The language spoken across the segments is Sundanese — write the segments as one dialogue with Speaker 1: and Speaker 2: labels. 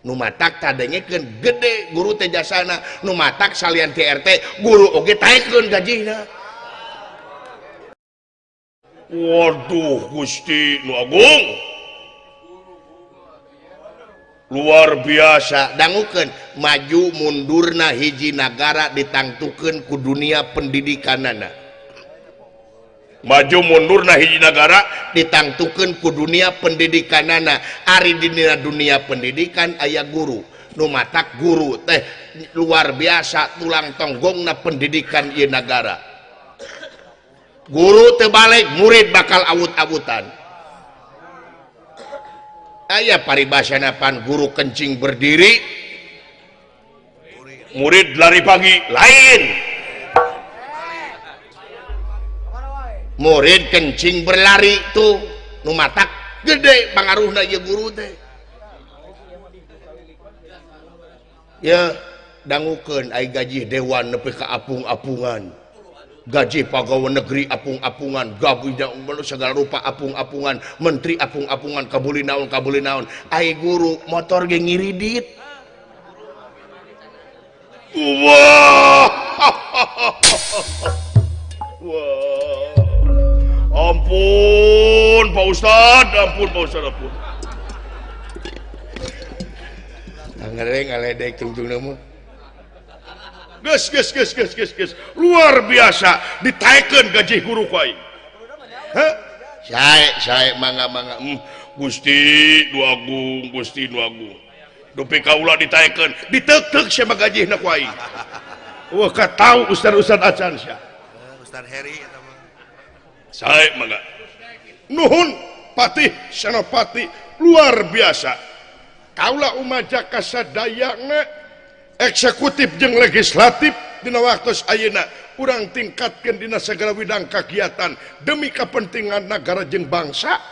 Speaker 1: Nu matak kadengekeun gede guru teh jasana, nu matak salian ti RT guru oge taekeun gajina. Waduh Gusti nu agung. Luar biasa dangukeun maju mundurna hiji nagara ditangtukeun ku dunia pendidikanana. Maju mundurna hiji nagara ditangtukeun ku dunia pendidikanana. Ari dina dunia pendidikan aya guru. Nu matak guru teh luar biasa tulang tonggongna pendidikan ieu nagara. Guru teu balik murid bakal awut-awutan. Aya paribasana pan guru kencing berdiri murid lari pagi lain. Murid kencing berlari tuh nu matak gede pangaruhna ieu guru teh. Ya dangukeun ai gaji dewan nepi ka apung-apungan. Gaji pegawai negeri apung-apungan, gaji segala rupa apung-apungan, menteri apung-apungan, kabuli naon ai guru motor ge ngiridit. Wah. Wah. Ampun Pak Ustad, ampun Pak Ustad, ampun. Ngereng ngaledek tungtungna mah. Geus geus geus geus geus geus. Luar biasa ditaekeun gaji guru ku aing. Heh? Sae sae mangga mangga. Gusti nu agung, Gusti nu agung. Dupi kaula ditaekeun, diteuk-teuk sia mah gajihna ku aing. Wah ka tau ustad-ustad acan sia.
Speaker 2: Ustad Heri eta mah.
Speaker 1: Sae mangga. Nuhun Patih Senopati luar biasa. Kaula umaja kasadayana eksekutif jeung legislatif dina waktu ayeuna urang tingkatkeun dina segala widang kagiatan demi kepentingan negara jeung bangsa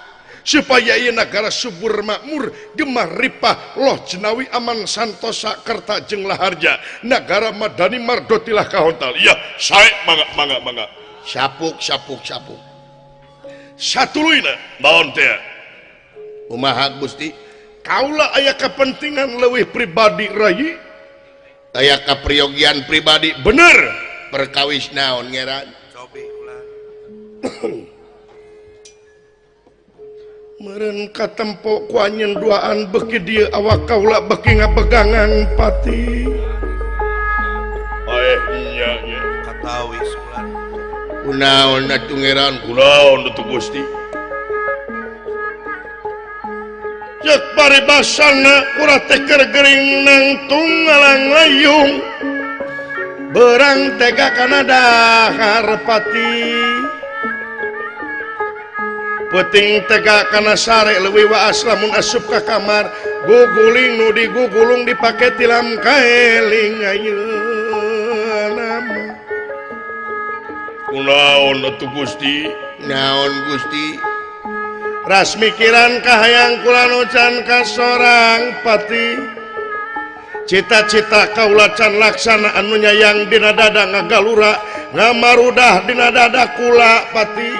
Speaker 1: supaya ieu negara subur makmur gemah ripah loh jenawi aman santosa kerta jeung laharja negara madani mardotilah kahontal. Iya sae mangga mangga mangga. Sapuk sapuk sapuk. Satuluyna naon teh? Kumaha Gusti? Kaula aya kepentingan leuwih pribadi rai. Aya kapriyogian pribadi bener perkawis naon ngeran
Speaker 2: cobi ulah.
Speaker 1: Meureun katempo ku anjeun duaan beuki dieu awak kaula beuki ngabegangan pati. Aeh nya nya
Speaker 2: katawis ulah.
Speaker 1: Kunaon atuh ngeran kunaon atuh Gusti? Cek paribasana urang teh keur gering nangtung ngalang layung berang tega kana dahar pati peuting tega kana sare leuwih waas lamun asup ka kamar guguling nu digugulung dipake tilam kaeling ayeuna mah. Kunaon atuh Gusti? Naon Gusti? Ras mikiran kahayang kula nu can kasorang pati cita-cita kaula can laksana anu nyayang dina dada ngagalura ngamarudah dina dada kula pati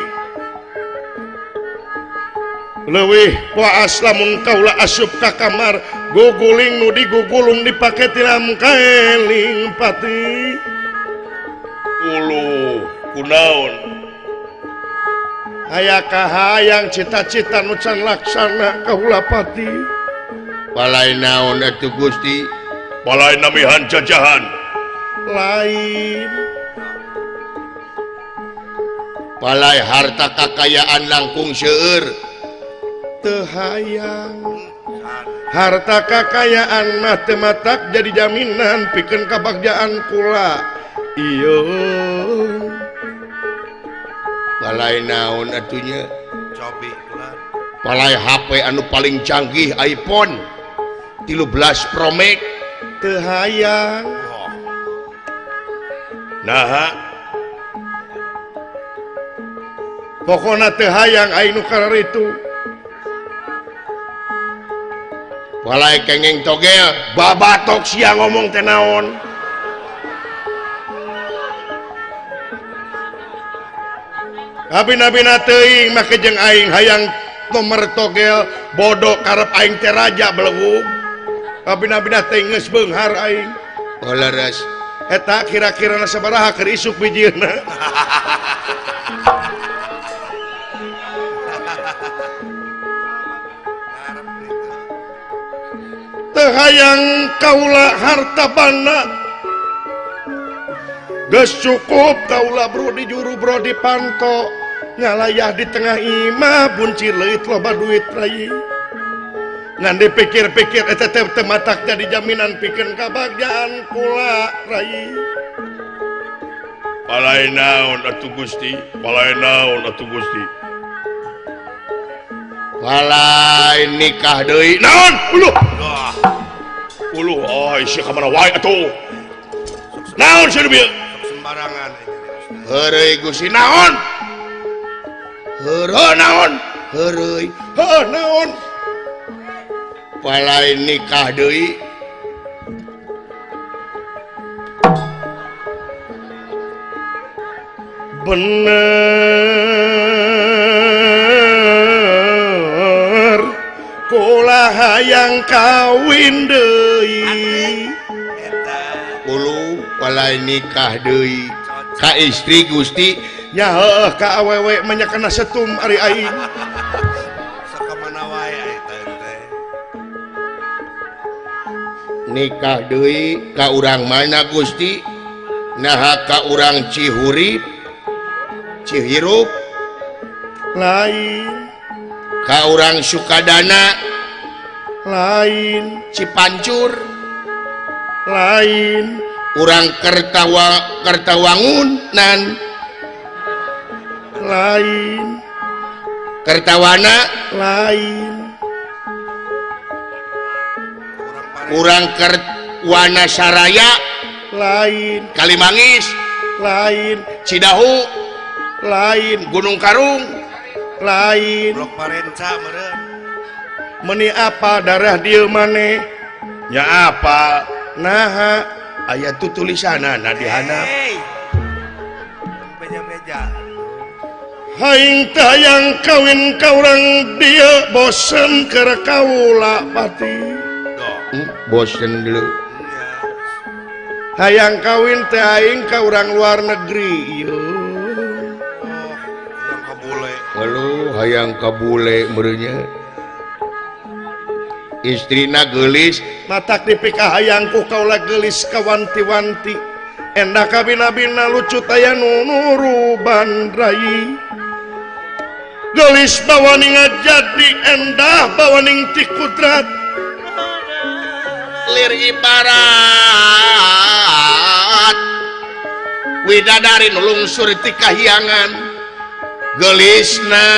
Speaker 1: leuwih waas lamun kaula asup ka kamar guguling nu digugulung dipake tilam kaeling pati. Uluh kunaon aya kahayang cita-cita nu can laksana kaula pati. Balai naon atuh Gusti? Balai namihan jajahan lain. Balai harta kakayaan langkung seueur teu hayang. Harta kakayaan mah teu matak jadi jaminan pikeun kabagjaan kula. Ieu balai naon atunya?
Speaker 2: Cobi ulah.
Speaker 1: Balai HP anu paling canggih iPhone 13 Pro Max teu hayang. Naha pokona teu hayang aing nu kararitu. Balai kengeng togel babatok sia ngomong teh naon. Abi-nabina teuing make jeung aing hayang nomor togel bodoh karep aing teh raja belegug. Kabina-bina teh geus beunghar aing. Oh leres. Eta kira-kira na sabaraha keur isuk bijilna. Teu hayang kaula harta banda. Geus cukup kaula bro di juru bro di panto. Ngalayah di tengah imah buncir leuit loba duit rai. Ngan dipikir-pikir eta teh teu matak jadi jaminan pikeun kabagjaan kula rai. Palai naon atuh Gusti, palai naon atuh Gusti. Palai nikah deui. Naon? Uluh. Uluh, ai sia ka mana wae atuh. Naon sia bieu?
Speaker 2: Sembarangan.
Speaker 1: Heureuy Gusti naon? Heureuy naon? Heureuy. Heuh naon? Palai nikah deui. Bener kula hayang kawin deui. Ulu palai nikah deui ka istri Gusti nya heueuh ka awewe mah nya kana setum ari aing.
Speaker 2: Sakamana wae eta teh.
Speaker 1: Nikah deui ka urang mana Gusti? Naha ka urang Cihurip, Cihirup lain, ka urang Sukadana lain, Cipancur lain, urang Kertawangunan lain, Kertawana lain, urang Kerwana Saraya lain, Kalimangis lain, Cidahu lain, Gunung Karung lain,
Speaker 2: Blok Parenca meureun.
Speaker 1: Meni apa darah dieu maneh? Nya apa? Naha aya tu tulisanana di handap.
Speaker 2: Beja-beja.
Speaker 1: Haing teh hayang kawin ka urang dieu bosen keur kaula pati. Bosen dulu. Hayang kawin teh aing ka urang luar negeri ieu.
Speaker 2: Oh, hayang ka bule.
Speaker 1: Aduh, hayang ka bule meureunnya. Istrina geulis, matak dipikahayang ku kaula geulis kawanti-wanti. Endah kabina-bina lucu taya nunuruban rai. Geulis bawaning ngajadi endah bawaning ti kudrat. Lir ibarat widadari nu lungsur ti kahyangan. Geulisna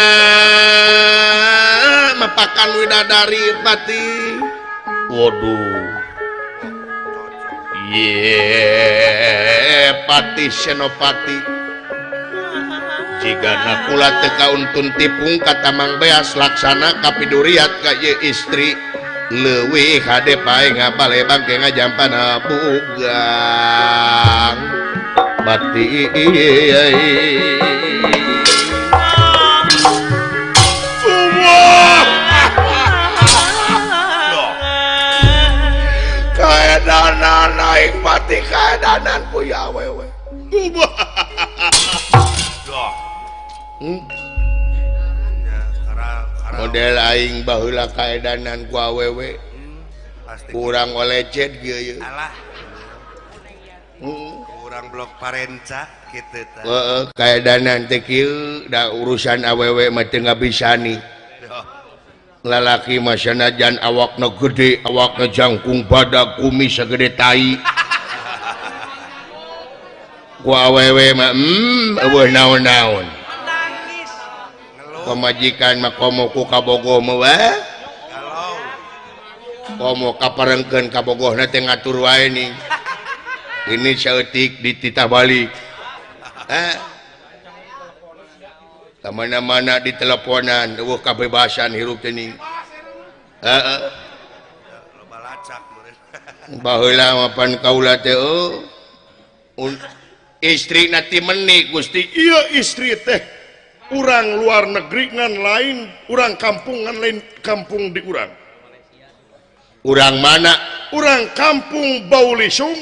Speaker 1: mapakan widadari pati. Waduh. Ye Pati Senopati. Jigana kula teu kauntun tipung ka Tamang Beas laksana kapiduriat ka ieu istri. Leuwih hade pae ngabale bangke ngajampana bugang. Pati kaedanan naik pati kaedanan puya awewe. Model aing baheula kaedanan ku awewe. Kurang olecet kieu.
Speaker 2: Alah. Kurang blok Parenca kitu tah.
Speaker 1: Heeh, kaedanan teh kieu da urusan awewe mah teu ngabisani. Lalaki mah sanajan awakna gede, awakna jangkung badag kumis sagede tai. Ku awewe mah eueuh naon-naon. Pamajikan mah komo ku kabogoh mah we. Komo kaparengkeun kabogohna teh ngatur wae ning. Ini saeutik dititah balik. Kamana-mana diteleponan, eueuh kabebasan hirup teh ning. Heeh.
Speaker 2: Loba lacak meureun.
Speaker 1: Baheula mah pan kaula teh istri na ti meni Gusti. Ieu istri teh urang luar negeri ngan lain, urang kampung ngan lain kampung di urang. Urang mana? Urang kampung Baulisung.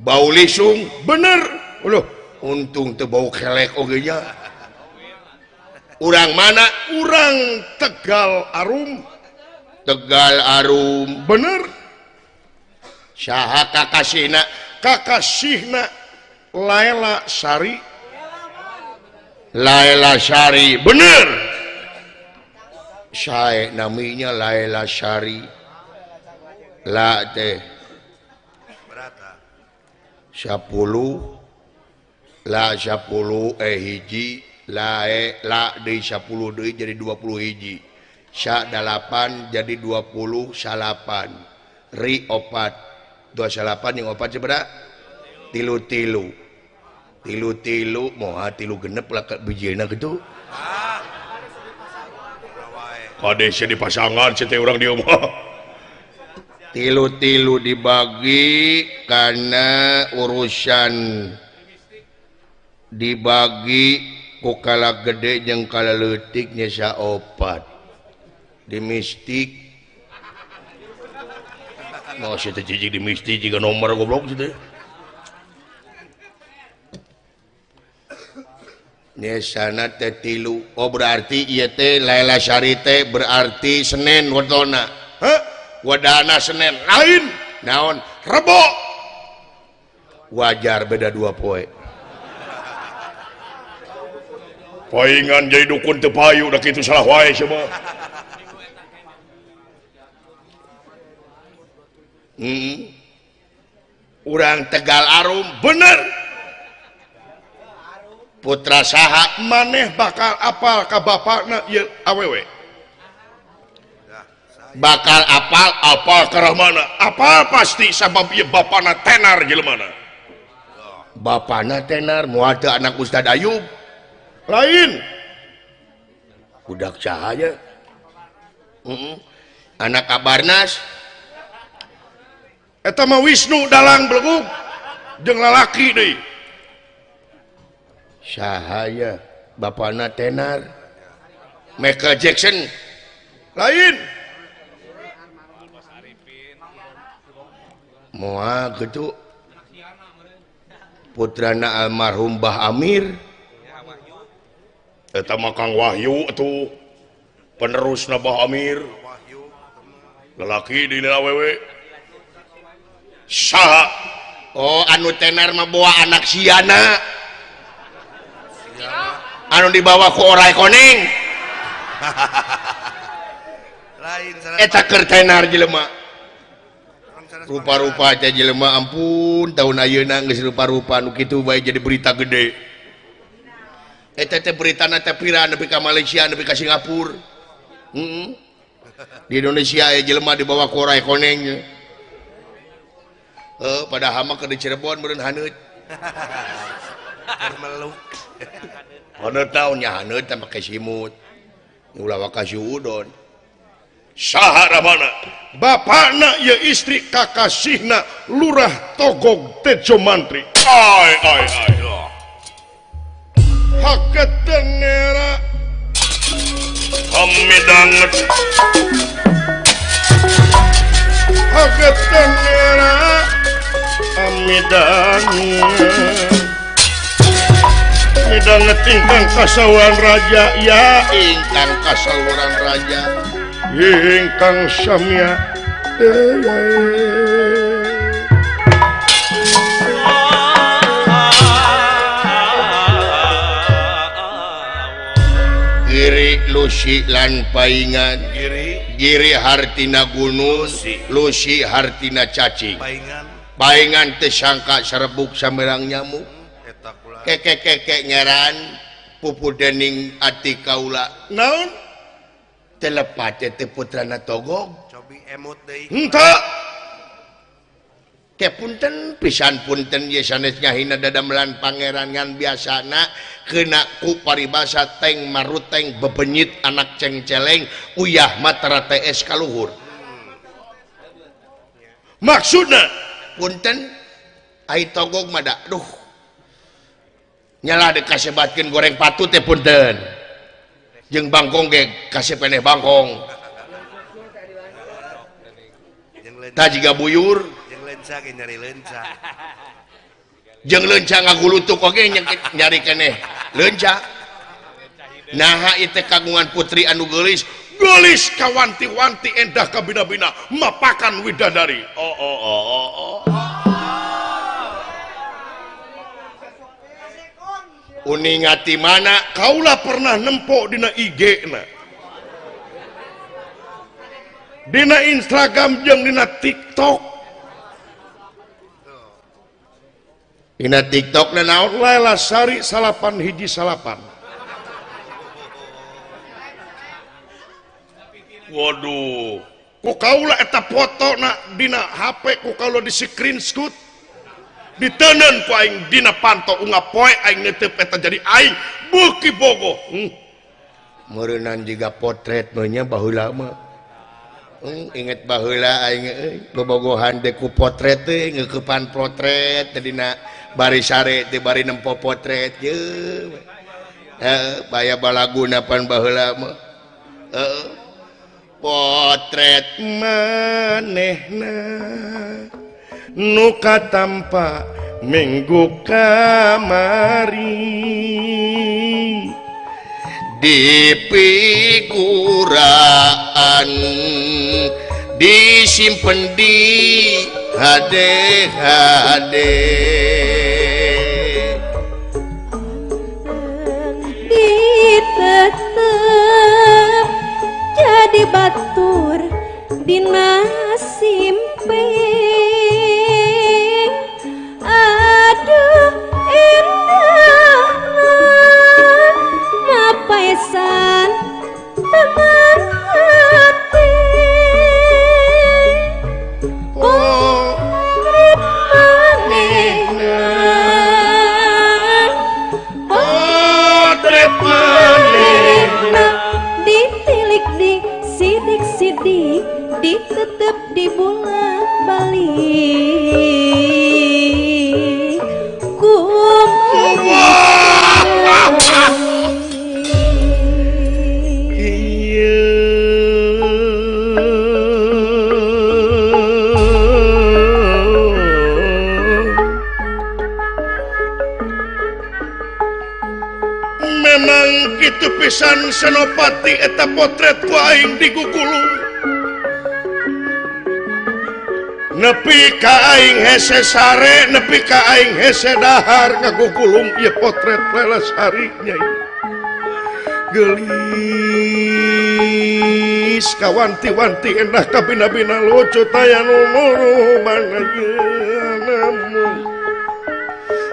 Speaker 1: Baulisung bener. Loh, untung teu bau kelek oge nya. Urang mana? Urang Tegal Arum. Tegal Arum bener. Saha kakasihna? Kakasihna Laela Sari. Laela Sari bener. Sae naminya Laela Sari. La teh 10 la 10 hiji la la deui 10 deui jadi 20 hiji. Sa 8 jadi 29. Ri 4 28 yang 4 seberapa? Tilu-tilu. Tilu-tilu moha tilu genep lah bijina gitu. Kade sia dipasangan sia teh urang di omah. Tilu-tilu dibagi karena urusan dibagi ku kala gede jeung kala leutik nya saopat. Di mistik mau sia teh cicing di mistik jiga nomor goblok sia teh. Nyesana teh tilu. Oh berarti ieu teh Laila Sari teh berarti Senin wetona. Heh? Wadana Senin lain naon? Rebo. Wajar beda 2 poe. Paingan jadi dukun teu payu da kitu salah wae sia mah. Urang Tegal Arum bener. Putra saha maneh bakal apal ka bapakna ieu awewe. Bakal apal apal ka rahmana. Apal pasti sabab ieu bapana tenar jelemana. Bapana tenar moal teu anak Ustad Ayub. Lain. Budak cahaya. Anak Abarnas. Eta mah Wisnu dalang belegug jeung lalaki deui. Sahaya bapana tenar. Michael Jackson lain. Moal kitu putrana almarhum Bah Amir. Eta mah Kang Wahyu atuh penerusna Bah Amir. Lalaki dina awewe. Saha? Oh anu tenar mah boa anak siana. Anu dibawa ku orai koneng.
Speaker 2: Lain
Speaker 1: eta keur tenar jelema. Rupa-rupa teh jelema ampun tahun ayeuna geus rupa-rupa nu kitu bae jadi berita gede. Eta teh beritana teh pira nepi ka Malaysia nepi ka Singapura. Di Indonesia aya jelema dibawa ku orai koneng. Padahal mah keur di Cirebon meureun haneut.
Speaker 2: Keur meluk.
Speaker 1: Haneut naon nya haneut teh make simut. Ulah waka suudon. Saha ramana? Bapakna ieu istri kakasihna Lurah Togog Tejo Mantri. Ai ai ai. Haketenera hamidanget. Haketenera amidanget. Midanget ingkang kasawan raja ya ingkang kasaluran raja. Ingkang samya Giri Lusi lan paingan. Giri hartina gunung, Lusi hartina cacing. Paingan teu sangka serebuk samerang nyamuk. Keke-keke ngeran pupu dening ati kaula. Naon? Telepat teh putrana Togog.
Speaker 2: Cobi emut deui.
Speaker 1: Henteu. Ke punten pisan punten ye sanes nyahina dadamelan pangeran ngan biasana kena ku paribasa teng maruteng bebenyit anak cengceleng uyah matara TS kaluhur. Maksudna punten ai Togog mah da duh. Nyalah dikasebatkeun goreng patut teh punten. Jeung bangkong ge kasih peneh bangkong.
Speaker 2: Jeung
Speaker 3: Tah jiga buyur.
Speaker 2: Jeung leunca ge nyari leunca.
Speaker 3: Jeung leunca ngagulutuk oge nyari keneh leunca. Naha ieu teh kagungan putri anu geulis,
Speaker 1: geulis kawanti-wanti endah kabina-bina mapakan widadari.
Speaker 3: Oh oh oh oh. Oh. Uningati mana
Speaker 1: kaula pernah nempo dina IG na, dina Instagram jeung dina TikTok.
Speaker 3: Dina TikTok na naon?
Speaker 1: Laila Sari 819. Waduh, ku kaula eta foto na dina HP ku kaula di screenshot. Diteundeun ku aing dina panto ungap poe aing netep eta jadi aing beuki bogoh.
Speaker 3: Meureunnan jiga potret mah nya baheula mah. Inget baheula aing euy bobogohan teh ku potret teh ngeukepan potret teh dina bari sare teh bari nempo potret ye. Heuh baya balaguna pan baheula mah. Heuh potret
Speaker 1: manehna nu katampa minggu kamari
Speaker 3: di piguraan disimpen di hade-hade
Speaker 4: ditetep jadi batur dina simping. Aduh indahna mapaesan teman hati. Potret manehna,
Speaker 1: potret manehna
Speaker 4: ditilik di sidik-sidik ditetep di bolak-balik.
Speaker 1: Memang kitu pisan Senopati eta potret ku aing digugulung. Nepi ka aing hese sare, nepi ka aing hese dahar ngagugulung ieu potret Laila Sari nya. Geulis kawanti-wanti endah kabina-bina lucu taya nu mana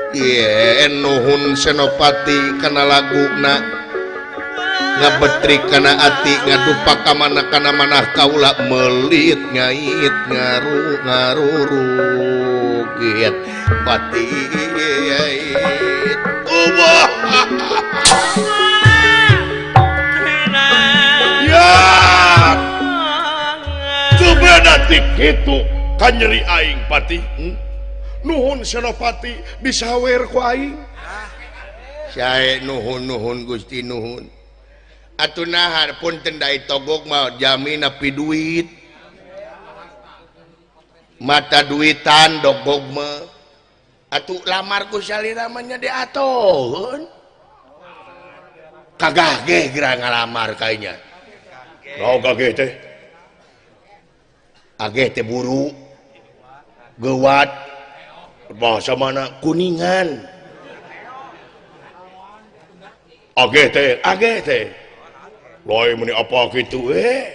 Speaker 3: ye nuhun Senopati kana laguna ngabetrik kana ati ngadupa ka mana kana manah kaula melit ngait ngaru ngarurugit pati
Speaker 1: Allah ya coba detik itu kanyeri aing pati. Nuhun Senopati disawer ku aing.
Speaker 3: Sae nuhun nuhun Gusti nuhun. Atuh nahar punten da togok mah jamina pi duit. Mata duitan dogog mah. Atuh lamar ku salira mah nya diatoheun. Kagah ge geura ngalamar kayanya.
Speaker 1: Naon kageh teh?
Speaker 3: Ageh teh buru. Geuwat.
Speaker 1: Bahasa mana?
Speaker 3: Kuningan.
Speaker 1: Ageh teh,
Speaker 3: ageh teh.
Speaker 1: Lain meni apa kitu eh?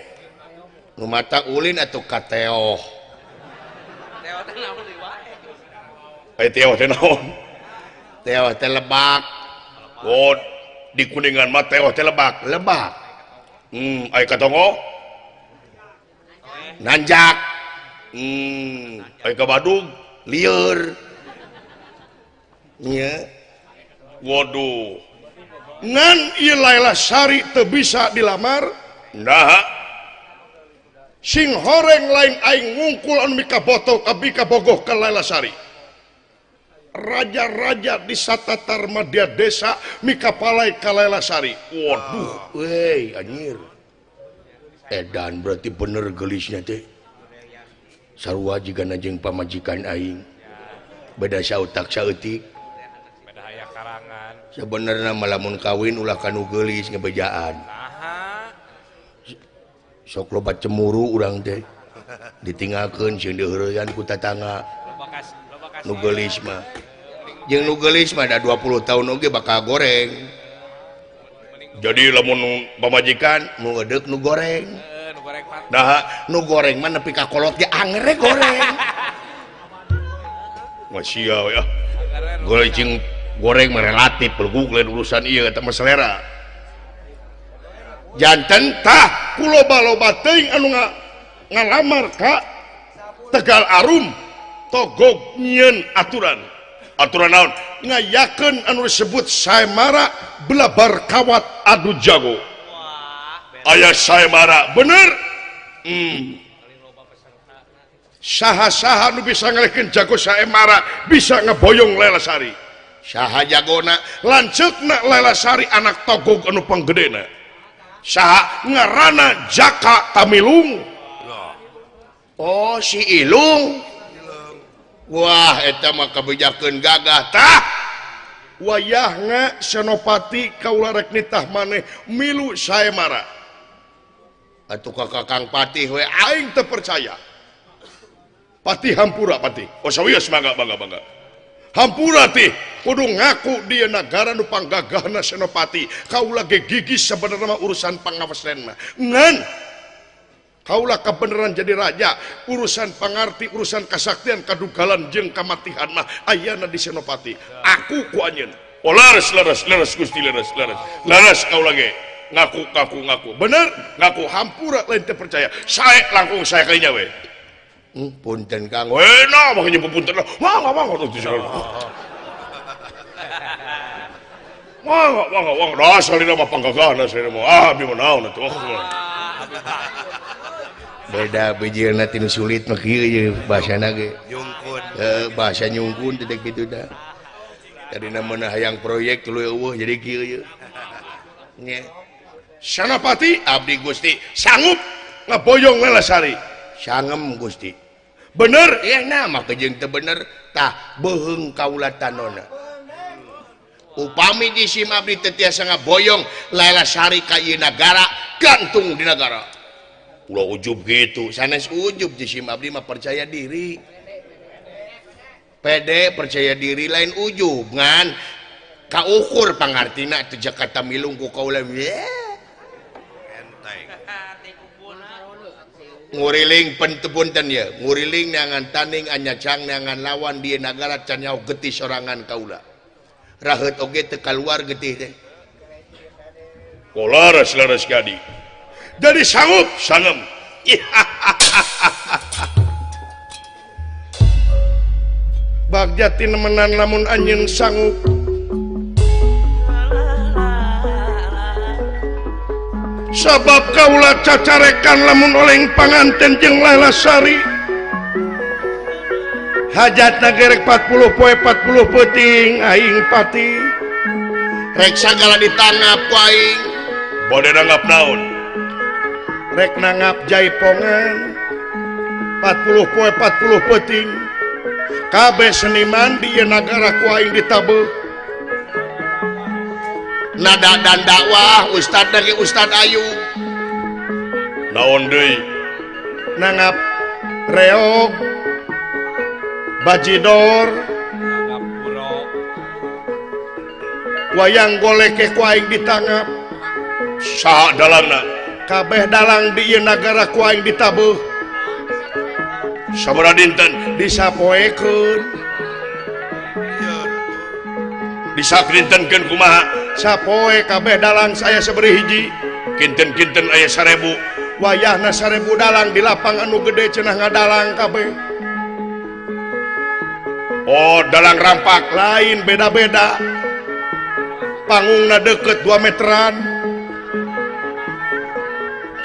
Speaker 3: Nu mata ulin atuh kateoh.
Speaker 5: Teoh teh naon deui wae.
Speaker 1: Eh teoh teh naon?
Speaker 3: Teoh teh lebak.
Speaker 1: Oh, di Kuningan mah teoh teh lebak.
Speaker 3: Lebak.
Speaker 1: Aya katongo?
Speaker 3: Nanjak.
Speaker 1: Aya ka Badung?
Speaker 3: Lieur. Nya.
Speaker 1: Waduh. Ngan ieu Laila Sari teu bisa dilamar. Naha? Sing horeng lain aing ngungkul anu mikaboto abdi kabogoh ka Laila Sari. Raja-raja di satatar madya desa mikapalai ka Laila Sari. Waduh,
Speaker 3: euy anjir. Edan berarti bener geulisnya teh. Sarua jigana jeung pamajikan aing. Beda sautak saeutik.
Speaker 5: Beda aya karangan.
Speaker 3: Sebenarnya malamun kawin ulah kanu geulis ngebejaan.
Speaker 5: Naha.
Speaker 3: Sok loba cemuru urang teh. Ditinggalkeun sieun diheureyan ku tatangga. Nu geulis mah. Jeung nu geulis mah da 20 tahun oge bakal goreng. Jadi lamun pamajikan nu ngedek nu goreng.
Speaker 5: Nu goreng mah.
Speaker 3: Nah, nu goreng mah nepi ka kolot ge angere goreng. Masih ya. Goreng jeung goreng mah relatif belugug lain urusan ieu eta mah selera. Janten tah ku loba-loba teuing anu ngalamar ka Tegal Arum togog nyieun aturan. Aturan naon? Ngayakeun anu disebut Saemara belabar kawat adu jago. Aya Saemara bener? Saha-saha nu bisa ngalehkeun jago Saemara bisa ngeboyong Laila Sari. Saha jagona? Lanceukna Laila Sari anak togog anu panggedena. Saha ngaranna Jaka Tamilung. Oh si Ilung. Wah eta mah kabejakeun gagah tah. Wayahna Senopati kaula rek nitah maneh milu Saemara. Atuh ka Kakang Patih we aing teu percaya. Patih hampura Patih. Oh sawios mangga mangga mangga. Hampura tih kudu ngaku dia nagara nu panggagahna Senopati. Kaula ge gigis sabenerna mah urusan pangawesenna. Ngan kaulah kebenaran jadi raja, urusan pangarti, urusan kasaktian, kadugalan jeung kamatihan mah ayana di Senopati. Aku ku anjeun. Oh leres leres leres Gusti leres leres. Leres kaula ge. Ngaku ngaku ngaku. Bener? Ngaku hampura lain teu percaya. Sae langkung sae kalinya we. Punten Kang. We nah makanya punten. Wah wah wah Wah wah wah dah salina mah panggagahna salina mah. Ah abi mah naon atuh. Beda bijilna tinu sulit mah kieu ye bahasana ge.
Speaker 2: Nyungkun.
Speaker 3: Heuh bahasa nyungkun teh kitu dah. Tadina meunah hayang proyek tuluy eueuh jadi kieu ye. Nya. Senopati abdi Gusti sanggup ngeboyong Laila Sari. Sangem Gusti. Bener? Ieu nah mah jeung teu bener tah beuheung kaula tanona. Upami jisim abdi teu tiasa ngaboyong Laila Sari ka ieu nagara gantung di nagara. Ulah ujub gitu, sanes ujub jisim abdi mah percaya diri. Pede percaya diri lain ujub ngan kaukur pangartina teu Jakarta milung ku kaula.
Speaker 2: Enteng.
Speaker 3: Nguriling punten ya, nguriling neangan tanding anyacang neangan lawan di nagara can nyaho getih sorangan kaula. Raheut oge teu kaluar getih teh.
Speaker 1: Kolares leres gadi. Jadi sanggup sangem. Bagja tinemenan lamun anjeun sanggup. Sabab kaula cacarekan lamun oleng panganten jeung Laila Sari. Hajatna gerek 40 poe 40 peuting aing pati.
Speaker 3: Rek sagala ditanggap ku aing.
Speaker 1: Bade nanggap naon?
Speaker 3: Rek nanggap jaipongan 40 poe 40 peuting.
Speaker 1: Kabeh seniman di ieu nagara ku aing ditabeuh.
Speaker 3: Nada dan dakwah ustad lagi Ustad Ayu.
Speaker 1: Naon deui?
Speaker 3: Nanggap reog bajidor
Speaker 5: nanggap buruk
Speaker 1: wayang golek ku aing ditanggap. Saha dalangna?
Speaker 3: Kabeh dalang di ieu nagara ku aing ditabeuh.
Speaker 1: Sabaraha dinten?
Speaker 3: Disapoekeun.
Speaker 1: Disakrintenkeun kumaha?
Speaker 3: Sapoe kabeh dalang saya sabari hiji.
Speaker 1: Kinten-kinten aya 1000.
Speaker 3: Wayahna 1000 dalang di lapang anu gede cenah ngadalang kabeh.
Speaker 1: Oh, dalang rampak
Speaker 3: lain beda-beda. Panggungna deket 2 meteran.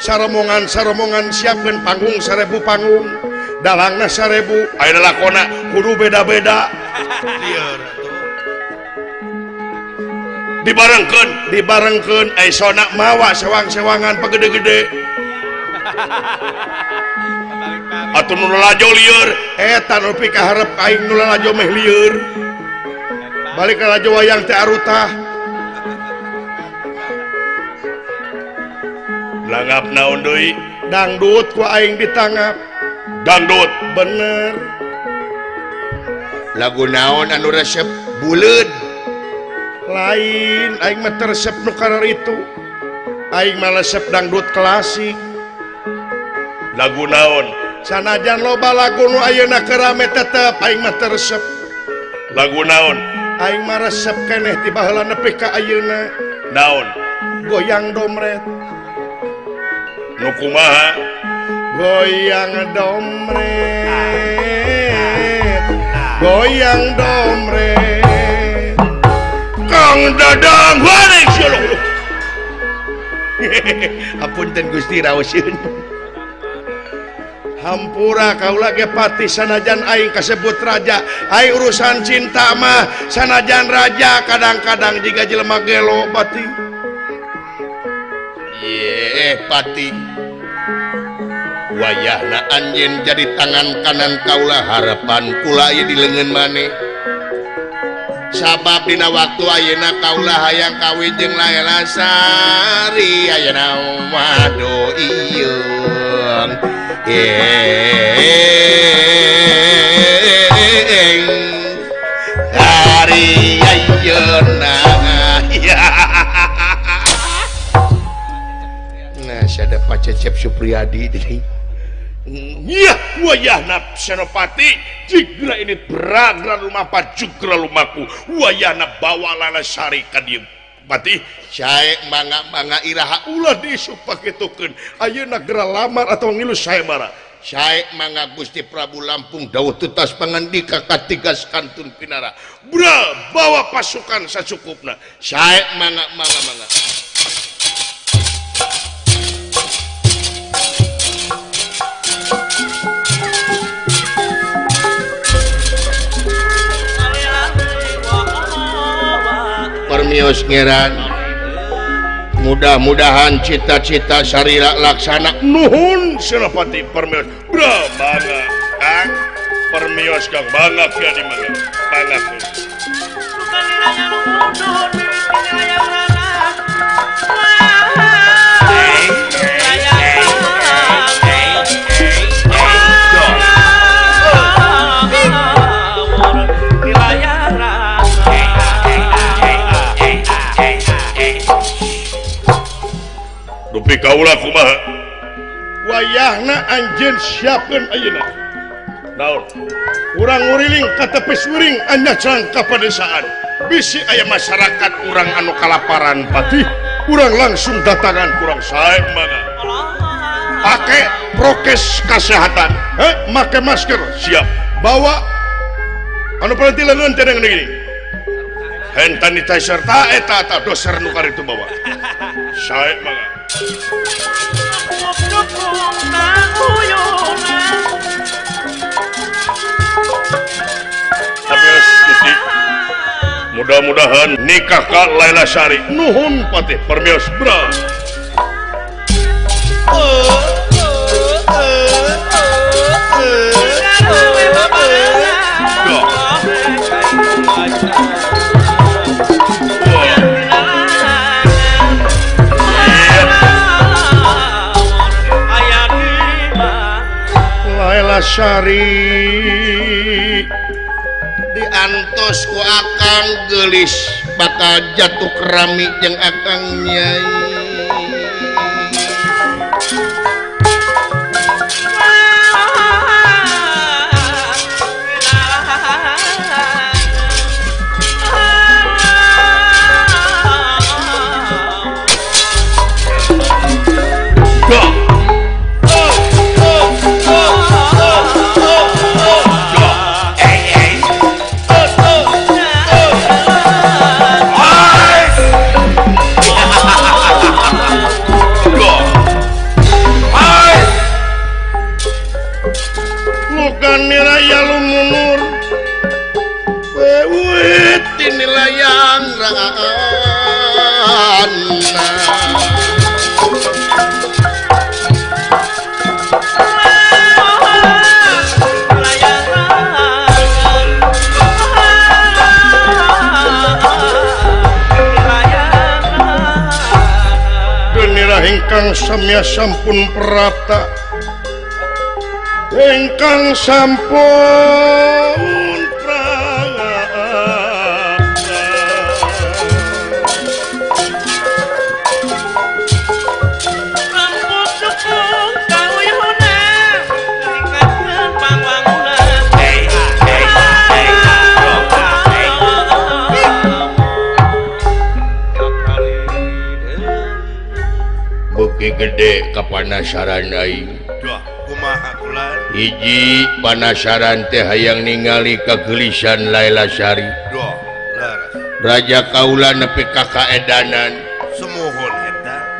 Speaker 3: Saromongan-saromongan siapkeun panggung 1000 panggung. Dalangna 1000,
Speaker 1: aya lakona
Speaker 3: kudu beda-beda.
Speaker 2: Lieur atuh.
Speaker 1: Dibarengkeun,
Speaker 3: dibarengkeun ai sona mawa sewang-sewangan pagede-gede.
Speaker 1: Atuh nu lalajo lieur eta nu pikaharep aing nu lalajo meh lieur. Balik ka lalajo wayang teh arutah. Langap naon deui? Dangdut ku aing ditangap. Dangdut bener.
Speaker 3: Lagu naon anu resep buleud?
Speaker 1: Lain aing mah teu resep nu kararitu. Aing mah resep dangdut klasik. Lagu naon? Sanajan loba lagu nu ayeuna keur rame tetep aing mah teu resep. Lagu naon? Aing mah resep keneh ti baheula nepi ka ayeuna. Naon? Goyang domret. Nu kumaha? Goyang domret. Goyang domret. Kang Dadang balik sia.
Speaker 3: Hapunten Gusti raoseun.
Speaker 1: Hampura kaula ge pati sanajan aing kasebut raja. Aing urusan cinta mah sanajan raja kadang-kadang jiga jelema gelo pati.
Speaker 3: Ye pati. Wayahna anjeun jadi tangan kanan kaula harapan kula ieu di leungeun maneh. Sabab dina waktu ayeuna kaula hayang kawin jeung Laila Sari ayeuna mah iyung. Hari ayeuna. Nah, sada Pak Cecep Supriyadi deui.
Speaker 1: Iya, wayahna Senopati jigra ini beragra lumampa jugra lumaku. Wayahna bawa Laila Sari ka dieu. Pati
Speaker 3: sae mangga-mangga iraha
Speaker 1: ulah disupakitukeun. Ayeuna geura lamar atau ngilu sae bara.
Speaker 3: Sae mangga Gusti Prabu Lampung dawuh tutas pangandika katigas kantun pinara.
Speaker 1: Bra bawa pasukan sacukupna.
Speaker 3: Sae mangga mangga mangga. Permios ngeran. Mudah-mudahan cita-cita sarira laksana.
Speaker 1: Nuhun Senopati permios. Bra mangga Kang. Permios Kang mangga kieu di mangga. Mangga. Dupi kaula kumaha? Wayahna anjeun siapkeun ayeuna. Naon? Urang nguriling ka tepis wiring anyacang ka padesaan. Bisi aya masyarakat urang anu kalaparan patih, urang langsung datangan kurang sae mangga. Pake prokes kesehatan, make masker, siap. Bawa anu paling leungeun teh gini. Hand sanitizer ta eta ta doser nu karitu bawa. Sae mangga. Mudah-mudahan nikah ka Laila Sari. Nuhun patih permios bra. Laila Sari
Speaker 3: diantos ku akang geulis bakal jatuh kerami jeung akang nyai.
Speaker 1: samya sampun prapta ingkang sampun prapta.
Speaker 6: Rambut sukung kawihuna ningkatkeun pangwangunan.
Speaker 3: Beuki gede kapanasaran aing. Hiji panasaran teh hayang ningali kagelisan Laila Sari. Raja kaula nepi ka kaedanan.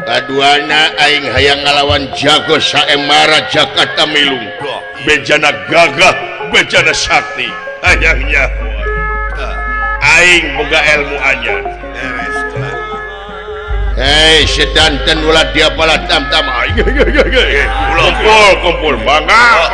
Speaker 3: Kaduana aing hayang ngalawan jago saemara Jakarta Milung.
Speaker 1: Bejana gagah, bejana sakti, hayang nyaho. Aing boga ilmu anyar.
Speaker 3: Hei sedanten ulah dia pala tam-tam.
Speaker 1: Kumpul kumpul mangga.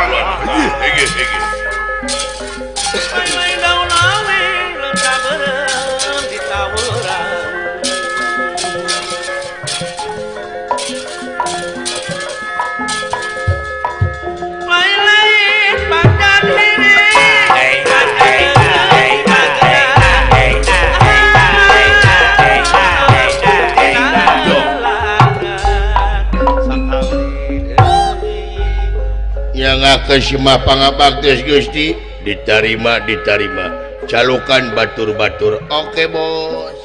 Speaker 3: Nyangakeun simah pangabaktos Gusti ditarima ditarima calukan batur-batur. Oke bos.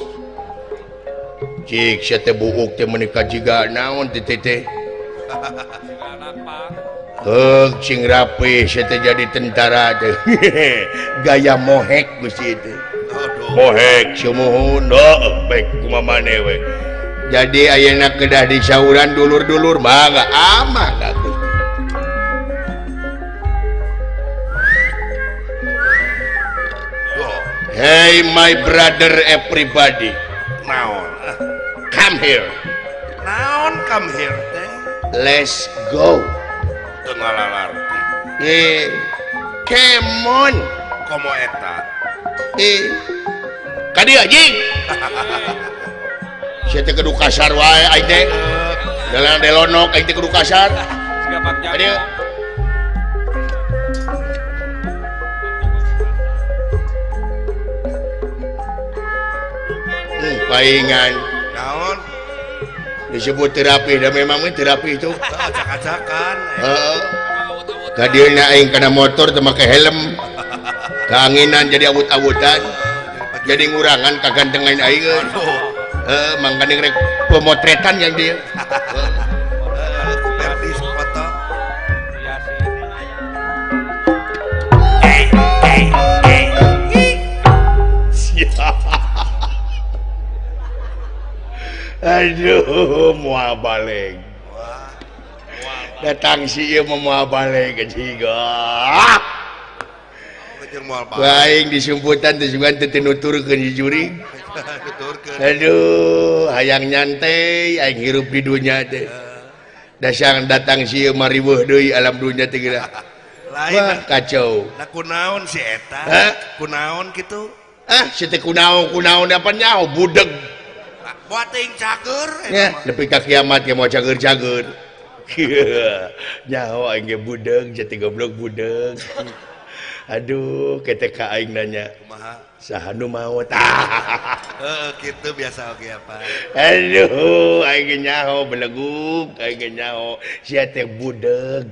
Speaker 3: Cik sia teh buuk teh meuni jiga naon teh teh. Heuk cing rapi sia teh jadi tentara teh. Gaya mohek Gusti teh.
Speaker 1: Mohek
Speaker 3: sumuhun heuh baik kumaha maneh we. Jadi ayeuna kedah disauran dulur-dulur mangga amah ka Gusti. Hey my brother everybody.
Speaker 2: Naon?
Speaker 3: Come here.
Speaker 2: Naon come here teh?
Speaker 3: Let's go.
Speaker 2: Teu ngalalarti.
Speaker 3: Come on.
Speaker 2: Komo eta?
Speaker 3: Ka dieu anjing. Sia teh kudu kasar wae aing teh. Dalang delonok aing teh kudu kasar. Ka dieu. Paingan
Speaker 2: naon
Speaker 3: disebut terapi dan memang terapi itu
Speaker 2: acak-acakan.
Speaker 3: Heeh. Ka dieu aing kana motor teu make helm, keanginan jadi awut-awutan, jadi ngurangan kagantengan aing. Heeh, mangkaning rek pemotretan yang dia. Aduh, moal balik. Datang si ieu mah moal balik jiga. Aing disumputan teh sugan teh nuturkeun si jurig. Aduh, hayang nyantai aing hirup di dunya teh. Dasang datang si ieu mah riweuh deui alam dunya teh geura. Wah, kacau.
Speaker 2: Lah kunaon si eta? Kunaon kitu?
Speaker 3: Ah, si teh kunaon kunaon apa nyaho budeg.
Speaker 2: Buat ting cager
Speaker 3: ya, nepi ka kiamat ge mau cager-cager. Nyaho aing ge budeg, jadi goblok budeg. Aduh, ketek ka aing nanya.
Speaker 2: Kumaha?
Speaker 3: Saha nu maot?
Speaker 2: Heeh, kitu biasa oge apa.
Speaker 3: Aduh, aing ge nyaho belegug, aing ge nyaho sia teh budeg.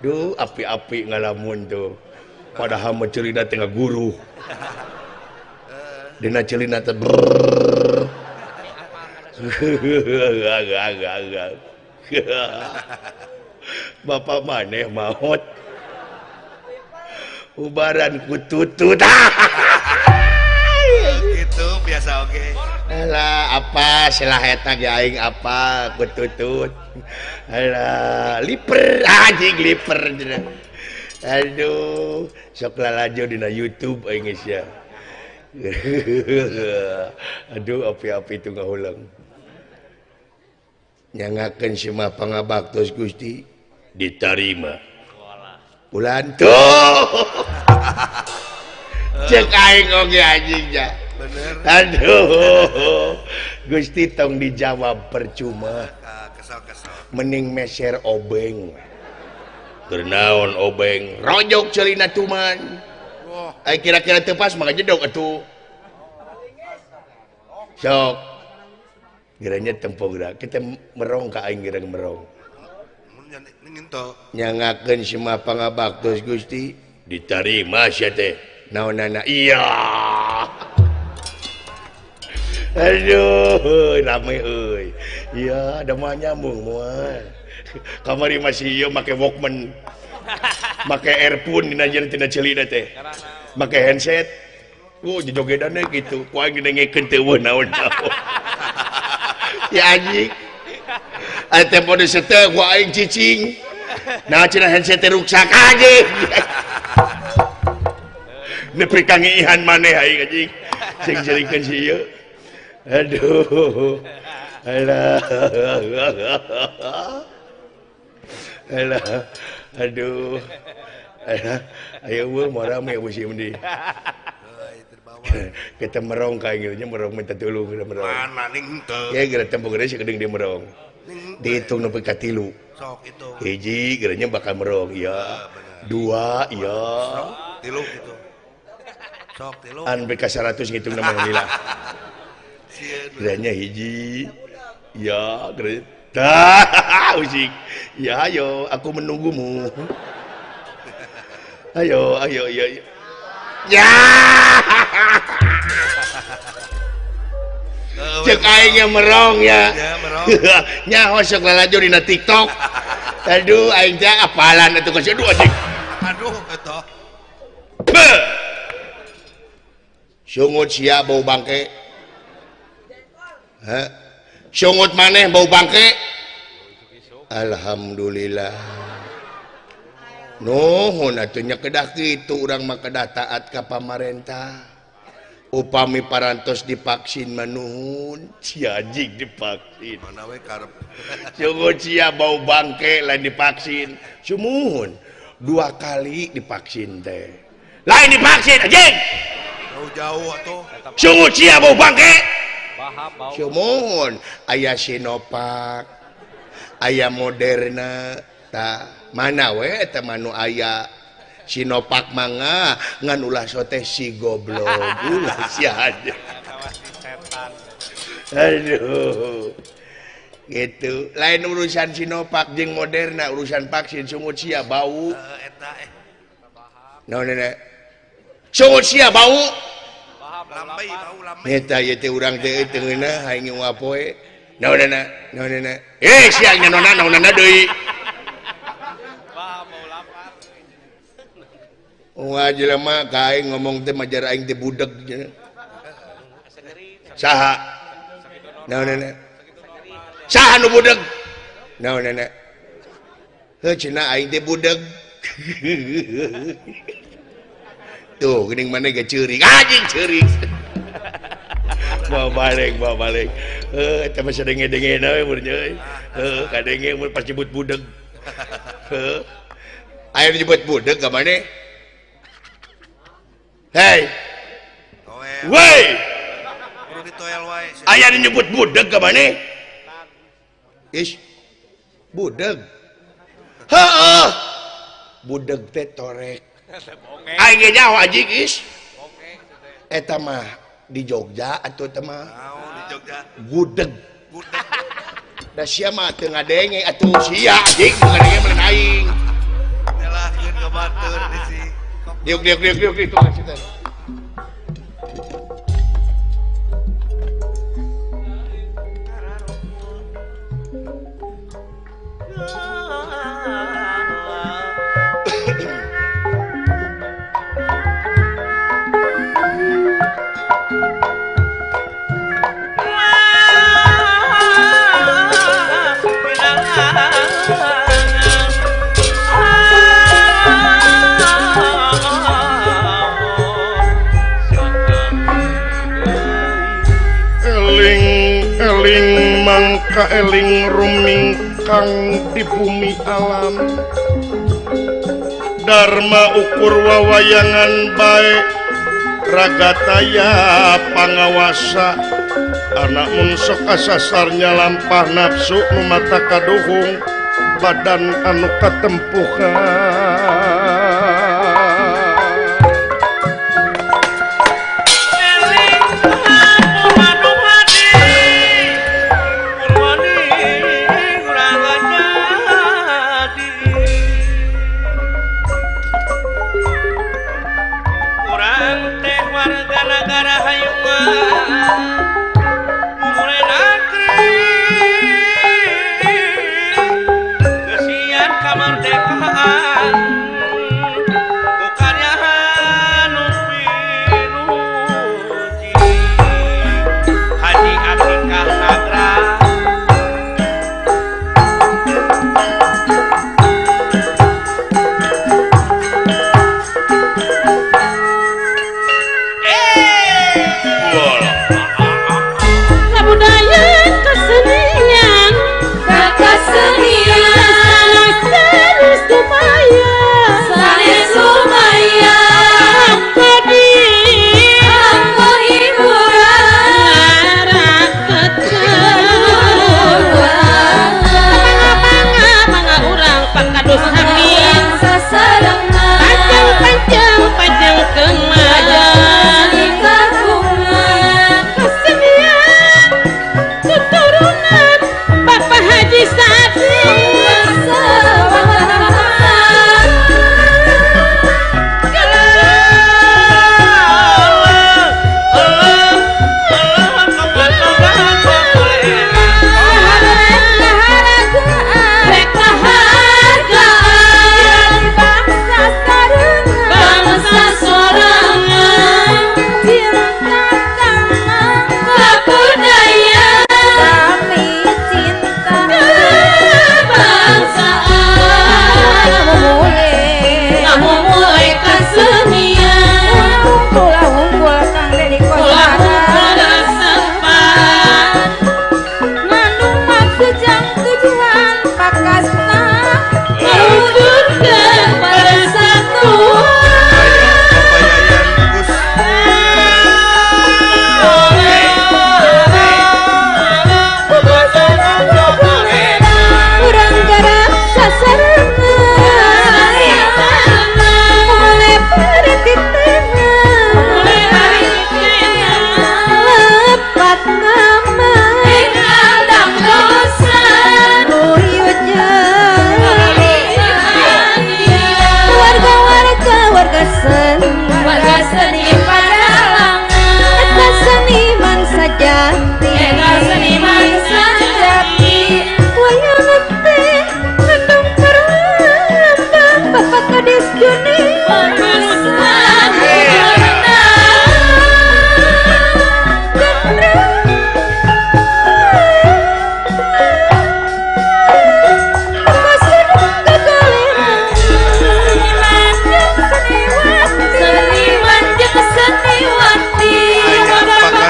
Speaker 3: Duh, api-api ngalamun tuh. Padahal mah ceulina teh ngaguru. Dina ceulina teh Bapak maneh maot ubaran kututut.
Speaker 2: Itu biasa oke.
Speaker 3: Alah apa selah eta ge aing apa kututut. Alah liper anjing liper. Aduh sok lalajo dina YouTube aing geus ya. Aduh api-api itu ngahulang. Nyangakeun simah pangabaktos Gusti ditarima. Ulan tuh. Cek aing oge anjing ja.
Speaker 2: Bener.
Speaker 3: Aduh. Gusti tong dijawab percuma.
Speaker 2: Kesal-kesal.
Speaker 3: Mending meser obeng. Keur naon obeng? Rojok ceulina tuman. Ai kira-kira teu pas mah jedog atuh. Sok. Geranya tempo geura. Kita merong ka aing gerang merong. Nyangakeun semua pangabaktos Gusti ditarima sia teh. Naonana? Iya. Aduh, rame euy. Iya, ada mah nyambung moal. Kamari masih ieu make Walkman. Make earphone dina jeung tina ceulina teh. Make handset. Jogedannya gitu. Ku aing didengekeun teu eueuh naon-naon. Ya anjing. Aya tempo disetel ku aing cicing. Nah cenah handset teh ruksak anjing. Nepi ka ngiihan maneh aing anjing. Sing jelikeun si ieu. Aduh. Alah. Alah. Aduh. Alah. Ayo eueuh moal rame eueuh si. Kita merong kayak gitu, merong minta tolong kita merong.
Speaker 2: Mana ning teu?
Speaker 3: Ya geura tempo gede sakedeung dia merong. Dihitung nepi ka 3.
Speaker 2: Sok itu.
Speaker 3: Hiji geranya bakal merong, iya. 2, iya.
Speaker 2: 3 gitu. Sok 3.
Speaker 3: An BK 100 ngitung nama lila. Geranya hiji. Ya, geranya. Tah, usik. Ya ayo, aku menunggumu. Ayo, ayo, ayo. Ayo. Ya. Cek aing merong ya.
Speaker 2: Ya merong.
Speaker 3: Nyaho sok lalajo dina TikTok. Aduh aing teh apalan atuh geus aduh anjing.
Speaker 2: Aduh eta.
Speaker 3: Sungut sia bau bangke. Heh. Sungut maneh bau bangke. Alhamdulillah. Nuhun atuh nya kedah kitu urang mah kedah taat ka pamarentah. Upami parantos divaksin mah nuhun, sia anjing divaksin.
Speaker 2: Mana we karep.
Speaker 3: Sungut sia bau bangke lain divaksin. Sumuhun 2 kali divaksin teh. Lain divaksin anjing.
Speaker 2: Jauh-jauh atuh.
Speaker 3: Sungut sia bau bangke. Sumuhun aya Sinovac, aya Moderna, ta mana we eta mah nu aya Sinovac mangga ngan ulah sote si goblok ulah sia aja. Aduh. Gitu. Lain urusan Sinovac jeung Moderna, urusan vaksin sungut sia bau.
Speaker 2: Eta
Speaker 3: Naon nenek? Sungut sia bau.
Speaker 2: Lambai bau lambai.
Speaker 3: Eta ieu teh urang teh teu ngeunah aing ngapoe. Naon nenek? Naon nenek? Eh sia nyaona naonana deui. Wah jelema ka aing ngomong teh majar aing teh budeg cenah. Saha? Naon nenek? Saha nu budeg? Naon nenek? Heuh cenah aing teh budeg. Tuh geuning maneh ge ceurik. Anjing ceurik. Bawa balik, bawa balik. Heuh eta mah sadenge-dengena we mun euy. Heuh kadenge mun pas nyebut budeg. Heuh. Aya nyebut budeg ka maneh? Hei. Woi. Aya nyebut budeg ka maneh? Ish. Budeg. Heeh. Budeg teh torek. Aing ge nyaho anjing ish. Eta mah di Jogja atuh teh mah.
Speaker 2: Naon di Jogja?
Speaker 3: Gudeg.
Speaker 2: Gudeg.
Speaker 3: Da sia mah teu ngadenge atuh sia anjing teu ngadenge meureun aing.
Speaker 2: Nyalahkeun ka batur di si.
Speaker 3: Diuk diuk diuk diuk itu maksudnya.
Speaker 1: Eling mangka eling rumingkang di bumi alam Dharma ukur wawayangan bae ragataya pangawasa Anak mun sok kasasarnya lampah nafsu nu mata kaduhung badan anu katempuhan.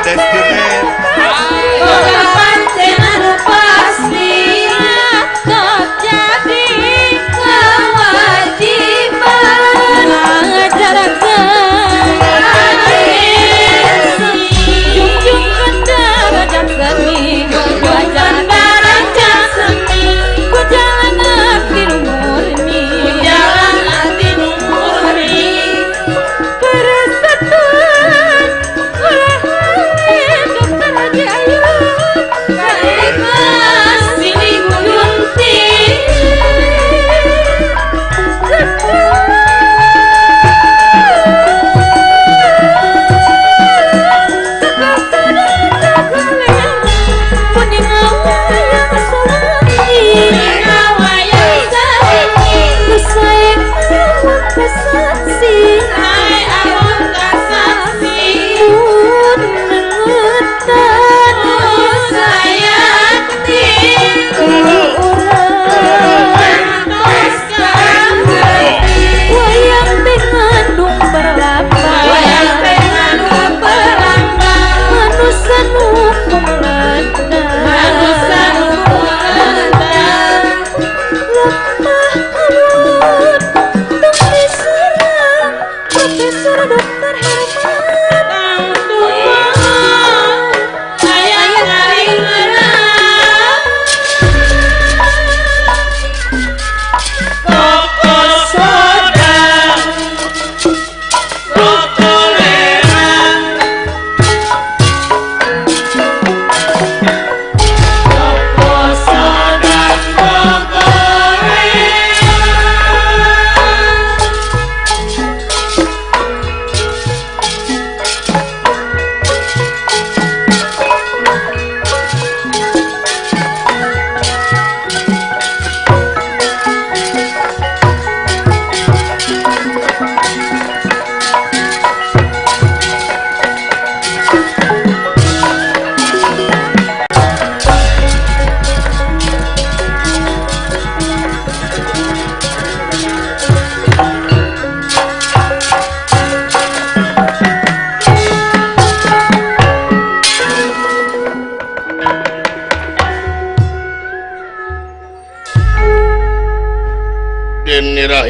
Speaker 4: Dokter Herman.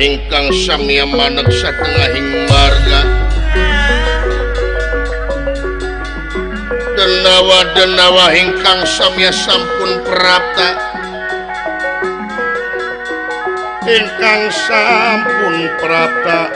Speaker 3: Ingkang samya manek satengahing marga denawa-denawa ingkang samya sampun prapta
Speaker 1: ingkang sampun prapta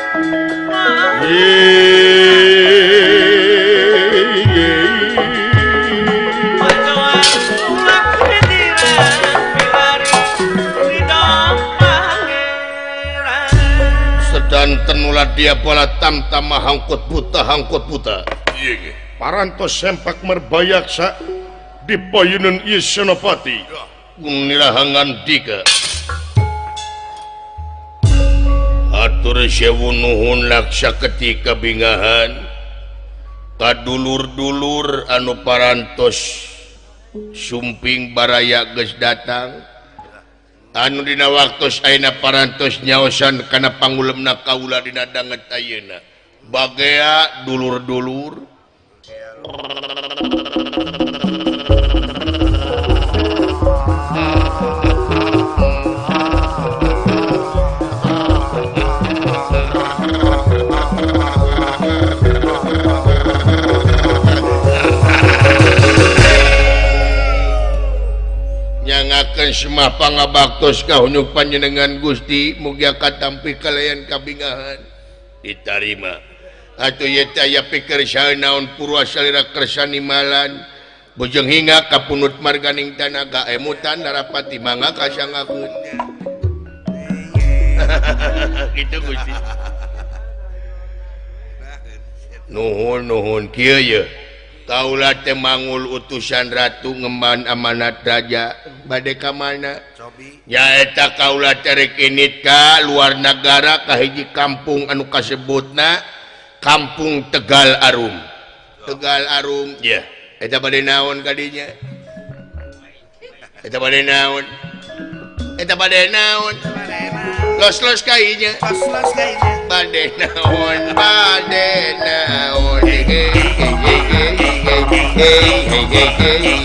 Speaker 3: sedanten ulah dia pola tamtama hangkut buta hangkut buta
Speaker 1: parantos sempak merbayaksa di payunan ieu Senopati
Speaker 3: nilahangan dika atur sewu nuhun laksa ketika bingahan kadulur-dulur anu parantos sumping baraya geus datang anu dina waktos ayeuna parantos nyaosan kana pangulemna kaula dina danget ayeuna bagea dulur-dulur nyangakeun semah pangabaktos ka hunyuk panjenengan Gusti mugia katampi kalayan kabingahan ditarima atuh ieu teh aya pikir saenaon purwa salira kersa nimalan bojong hinga kapunut marganing tanaga emutan narapati mangga kasangakeun kitu Gusti nuhun nuhun kieu ye kaula teh mangul utusan ratu ngemban amanat raja bade ka mana nyaeta kaula teh rek init ka luar nagara ka hiji kampung anu kasebutna Kampung Tegal Arum. Tegal Arum ya eta bade naon kadinya eta bade naon eta bade naon los-los kainya
Speaker 2: los-los kainya
Speaker 3: bade naon bade naon hey hey hey hey hey hey hey hey hey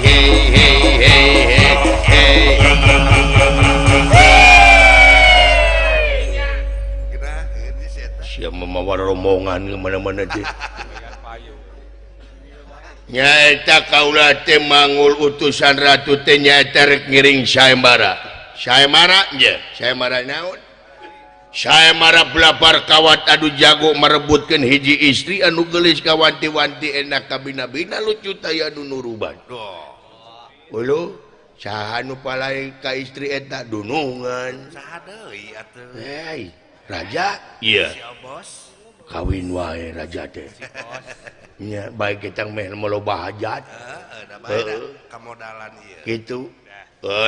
Speaker 3: siap memawa rombongan ke mana-mana teh nyaeta kaula teh mangul utusan ratu teh nyaeta rek ngiring sayembara sayembara nya sayembara naon sayembara belabar kawat adu jago merebutkeun hiji istri anu geulis kawanti-wanti enak kabina-bina lucu taya anu nuruban uluh saha nu palai ka istri eta dunungan
Speaker 2: saha deui atuh
Speaker 3: hei raja iya kawin wae raja teh nya baik kita meh loba hajat
Speaker 2: heeh kamodalan ieu
Speaker 3: kitu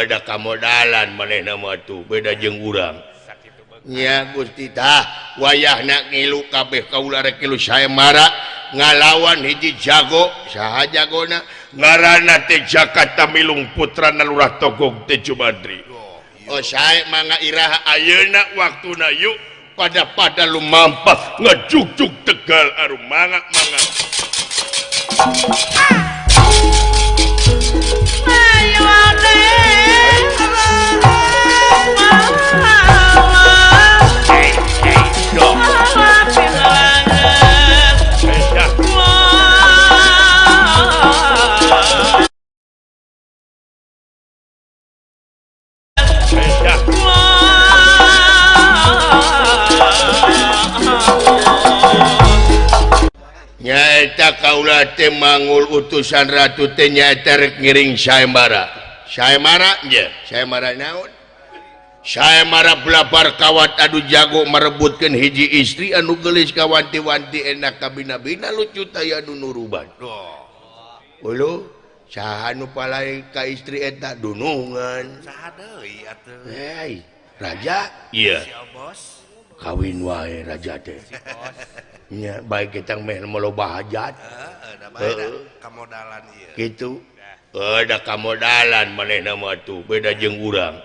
Speaker 3: da kamodalan manehna mah tuh beda jeung urang nya Gusti tah wayahna ngilu kabeh kaula rek ngilu sayembara ngalawan hiji jago saha jagona
Speaker 1: ngaranna teh Jaka Tamilung putrana Lurah Togog teh Jubadri.
Speaker 3: Oh sae mangga iraha
Speaker 1: ayeuna waktuna yuk pada-pada lumampah ngejugjug Tegal Arum mangga mangga
Speaker 3: nyaeta kaula teh mangul utusan ratu teh nyaeta rek ngiring sayembara sayembara nya sayembara naon sayembara belabar kawat adu jago merebutkeun hiji istri anu geulis kawanti-wanti enak kabina-bina lucu taya anu nuruban uluh saha nu palai ka istri eta dunungan
Speaker 2: saha deui atuh
Speaker 3: hei raja
Speaker 1: iya
Speaker 3: kawin wae raja teh nya baik kita meh loba hajat
Speaker 2: heeh kamodalan ieu
Speaker 3: kitu da kamodalan manehna mah tuh beda jeung urang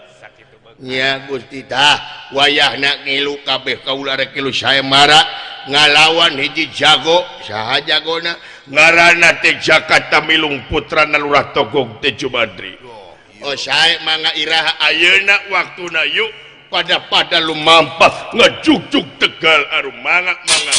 Speaker 3: nya Gusti tah wayahna ngilu kabeh kaula rek ngilu sayembara ngalawan hiji jago saha jagona
Speaker 1: ngaranna teh Jaka Tamilung putrana Lurah Togog teh Jubadri.
Speaker 3: Oh sae mangga iraha
Speaker 1: ayeuna waktuna yuk Pada-pada lumampah ngajugjug Tegal Arum mangga mangga.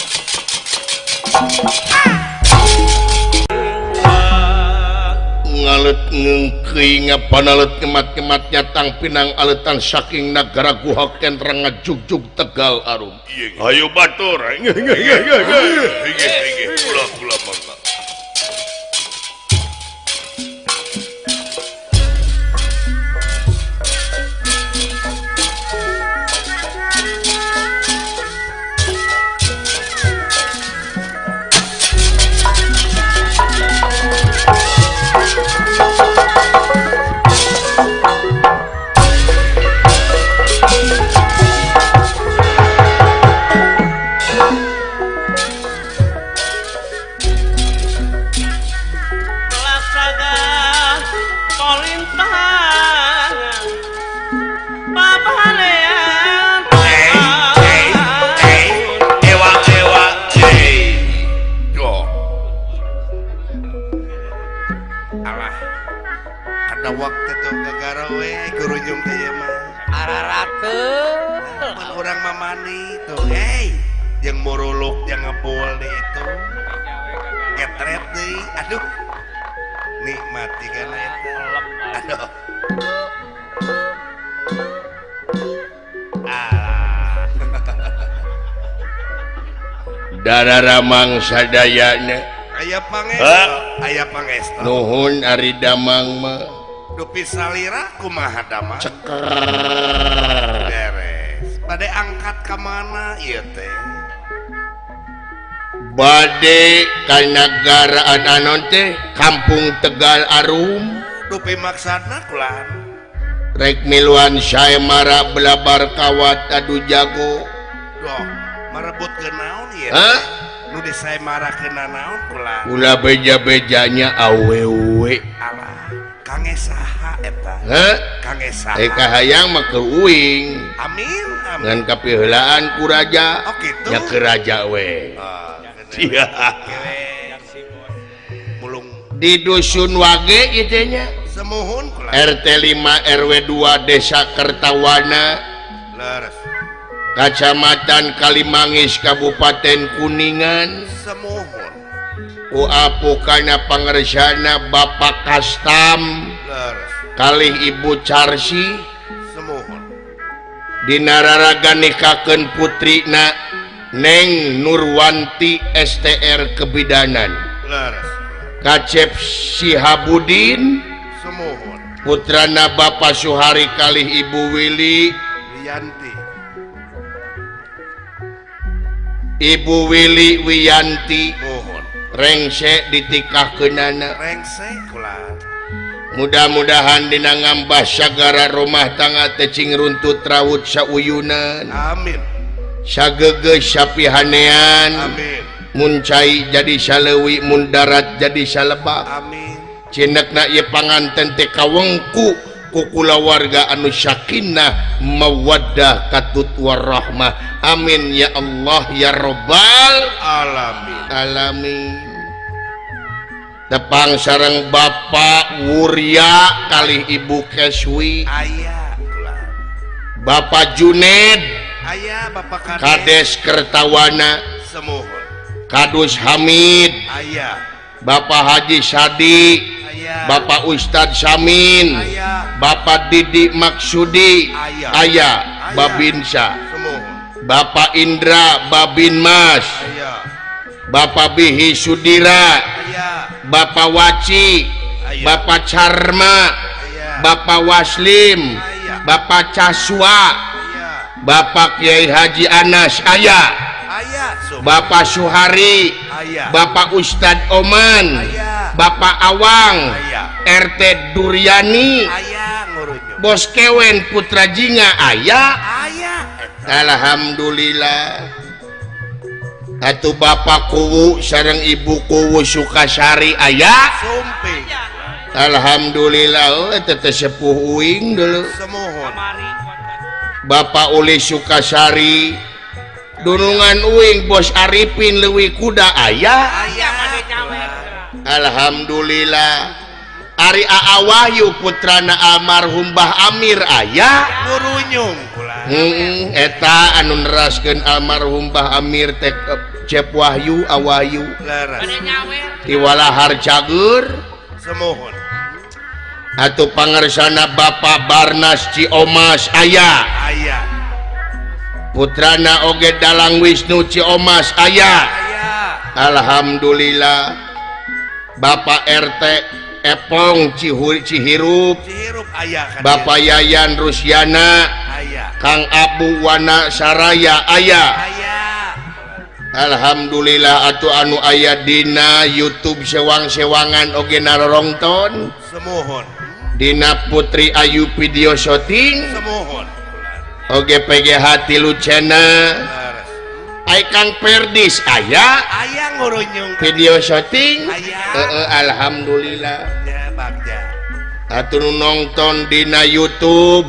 Speaker 1: Ngalet ngengkeuy ngapanalet kemat-kemat nyatang pinang aletan saking nagara guhak tentrang ngajugjug Tegal Arum. Ayo batur. Kula kula mangga. Dararamang sadayana
Speaker 2: aya pangestu aya pangestu
Speaker 3: nuhun ari damang mah
Speaker 2: dupi salira kumaha damang
Speaker 3: ceker
Speaker 2: beres bade angkat ka mana ieu teh
Speaker 3: bade ka nagaraan anon teh Kampung Tegal Arum
Speaker 2: dupi maksudna kulan
Speaker 3: rek miluan saemara belabar kawat adu jago
Speaker 2: doh merebut ke naon ya? Nu di saemara kena naon kula?
Speaker 3: Kula beja-bejanya awewe.
Speaker 2: Alah, kange saha eta?
Speaker 3: Heh?
Speaker 2: Kange saha?
Speaker 3: Kahayang mah keur uing.
Speaker 2: Amin, amin.
Speaker 3: Ngan kapiheulaan ku raja.
Speaker 2: Oh kitu.
Speaker 3: Nya ke raja we.
Speaker 2: Oh,
Speaker 3: iya.
Speaker 2: Mulung
Speaker 3: di dusun Wage ieu teh nya.
Speaker 2: Semuhun kula.
Speaker 3: RT 5 RW 2 Desa Kertawana.
Speaker 2: Leres.
Speaker 3: Kacamatan Kalimanggis Kabupaten Kuningan.
Speaker 2: Semuhun.
Speaker 3: Uapu kana pangersana Bapak Kastam.
Speaker 2: Leres.
Speaker 3: Kalih Ibu Carsi.
Speaker 2: Semuhun.
Speaker 3: Dinararaga nikakeun putrina Neng Nurwanti STR Kebidanan.
Speaker 2: Leres.
Speaker 3: Kacep Sihabudin.
Speaker 2: Semuhun.
Speaker 3: Putrana Bapak Suhari kalih Ibu Willy
Speaker 2: Wiyanti.
Speaker 3: Ibu Willy Wiyanti.
Speaker 2: Mohon.
Speaker 3: Rengse ditikahkeunana.
Speaker 2: Rengse kula.
Speaker 3: Mudah-mudahan dina ngambah sagara rumah tangga teh cing runtut raut sauyunan.
Speaker 2: Amin.
Speaker 3: Sageugeuh sapihanean.
Speaker 2: Amin.
Speaker 3: Mun cai jadi saleuwi, mun darat jadi salebak.
Speaker 2: Amin.
Speaker 3: Cinekna ieu panganten teh kawengku ku kulawarga anu sakinah mawaddah katut warahmah. Amin ya Allah ya robbal
Speaker 2: alamin.
Speaker 3: Alamin. Tepang sareng Bapak Wurya kalih Ibu Keswi.
Speaker 2: Aya kula.
Speaker 3: Bapak Juned.
Speaker 2: Aya Bapak Kades.
Speaker 3: Kades Kertawana.
Speaker 2: Semuhun.
Speaker 3: Kadus Hamid.
Speaker 2: Aya.
Speaker 3: Bapak Haji Sadi.
Speaker 2: Aya.
Speaker 3: Bapak Ustadz Samin.
Speaker 2: Aya.
Speaker 3: Bapak Didi Maksudi.
Speaker 2: Aya.
Speaker 3: Aya. Babinsa.
Speaker 2: Semuhun.
Speaker 3: Bapak Indra Babin Mas.
Speaker 2: Aya.
Speaker 3: Bapak Bihi Sudira.
Speaker 2: Aya.
Speaker 3: Bapak Waci.
Speaker 2: Aya.
Speaker 3: Bapak Carma.
Speaker 2: Aya.
Speaker 3: Bapak Waslim.
Speaker 2: Aya.
Speaker 3: Bapak Caswa.
Speaker 2: Aya.
Speaker 3: Bapak Kiai Haji Anas. Aya.
Speaker 2: Aya.
Speaker 3: Bapak Suhari.
Speaker 2: Aya.
Speaker 3: Bapak Ustadz Oman.
Speaker 2: Aya.
Speaker 3: Bapak Awang.
Speaker 2: Aya.
Speaker 3: RT Duryani.
Speaker 2: Aya ngurunyo.
Speaker 3: Bos Kewen Putra Jinga. Aya.
Speaker 2: Aya.
Speaker 3: Alhamdulillah. Atuh Bapak Kuwu sareng Ibu Kuwu Sukasari aya.
Speaker 2: Sumping.
Speaker 3: Alhamdulillah oh, eta teh sepuh uing dulu.
Speaker 2: Semuhun.
Speaker 3: Bapak Uli Sukasari dunungan uing Bos Arifin Leuwi Kuda aya.
Speaker 2: Aya.
Speaker 3: Alhamdulillah. Ari Aa Wahyu putrana almarhum Bah Amir aya.
Speaker 2: Ngurunyung kula.
Speaker 3: Eta anu neraskeun almarhum Bah Amir teh Cep Wahyu Awahyu ti Walahar Cagur
Speaker 2: semohon
Speaker 3: atuh pangersana Bapak Barnas Ciomas aya
Speaker 2: aya
Speaker 3: putrana oge Dalang Wisnu Ciomas aya alhamdulillah Bapak RT Epong Cihirup Bapak Yayan Rusyana Kang Abu Wana Saraya aya alhamdulillah atuh anu aya dina YouTube sewang-sewangan oge narorongton
Speaker 2: semohon
Speaker 3: dina Putri Ayu video shooting
Speaker 2: semohon
Speaker 3: oge PGH tilu channel ai Kang Perdis aya
Speaker 2: aya ngurunyung
Speaker 3: video shooting
Speaker 2: aya
Speaker 3: alhamdulillah
Speaker 2: ya bagja
Speaker 3: atuh nu nonton dina YouTube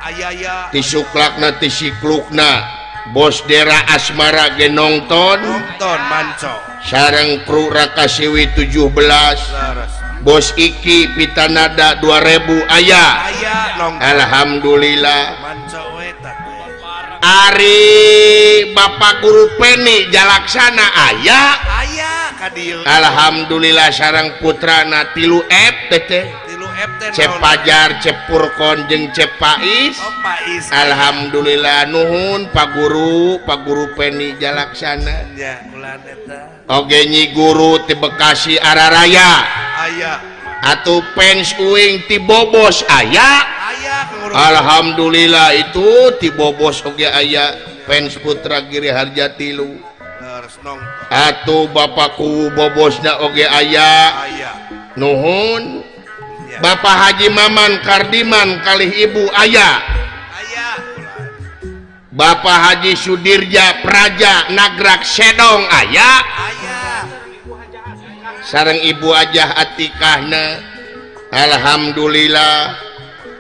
Speaker 2: aya aya
Speaker 3: ti suklakna ti siklukna Bos Dera Asmara ge nonton
Speaker 2: nonton manco
Speaker 3: sareng kru Rakasiwi 17 Bos Iki Pitanada 2000 aya
Speaker 2: aya nonton
Speaker 3: alhamdulillah
Speaker 2: manco we tah
Speaker 3: Ari Bapak Guru Peni Jalaksana aya
Speaker 2: aya ka dieu
Speaker 3: alhamdulillah sareng putrana 3F teh
Speaker 2: 3F teh
Speaker 3: Cep Pajar Cep Purkon jeung Cep Pais
Speaker 2: oh, Pais
Speaker 3: alhamdulillah nuhun Pak Guru Peni Jalaksana
Speaker 2: nya ulah eta
Speaker 3: oge Nyi Guru ti Bekasi Araraya
Speaker 2: aya
Speaker 3: atuh fans uing ti Bobos aya
Speaker 2: aya
Speaker 3: alhamdulillah itu ti Bobos oge aya fans Putra Giri Harja tilu atuh Bapakku Bobosna oge aya
Speaker 2: aya
Speaker 3: nuhun Bapak Haji Maman Kardiman kalih Ibu aya
Speaker 2: aya
Speaker 3: Bapak Haji Sudirja Praja Nagrak Sedong aya
Speaker 2: aya
Speaker 3: sareng Ibu Ajah Atikahna alhamdulillah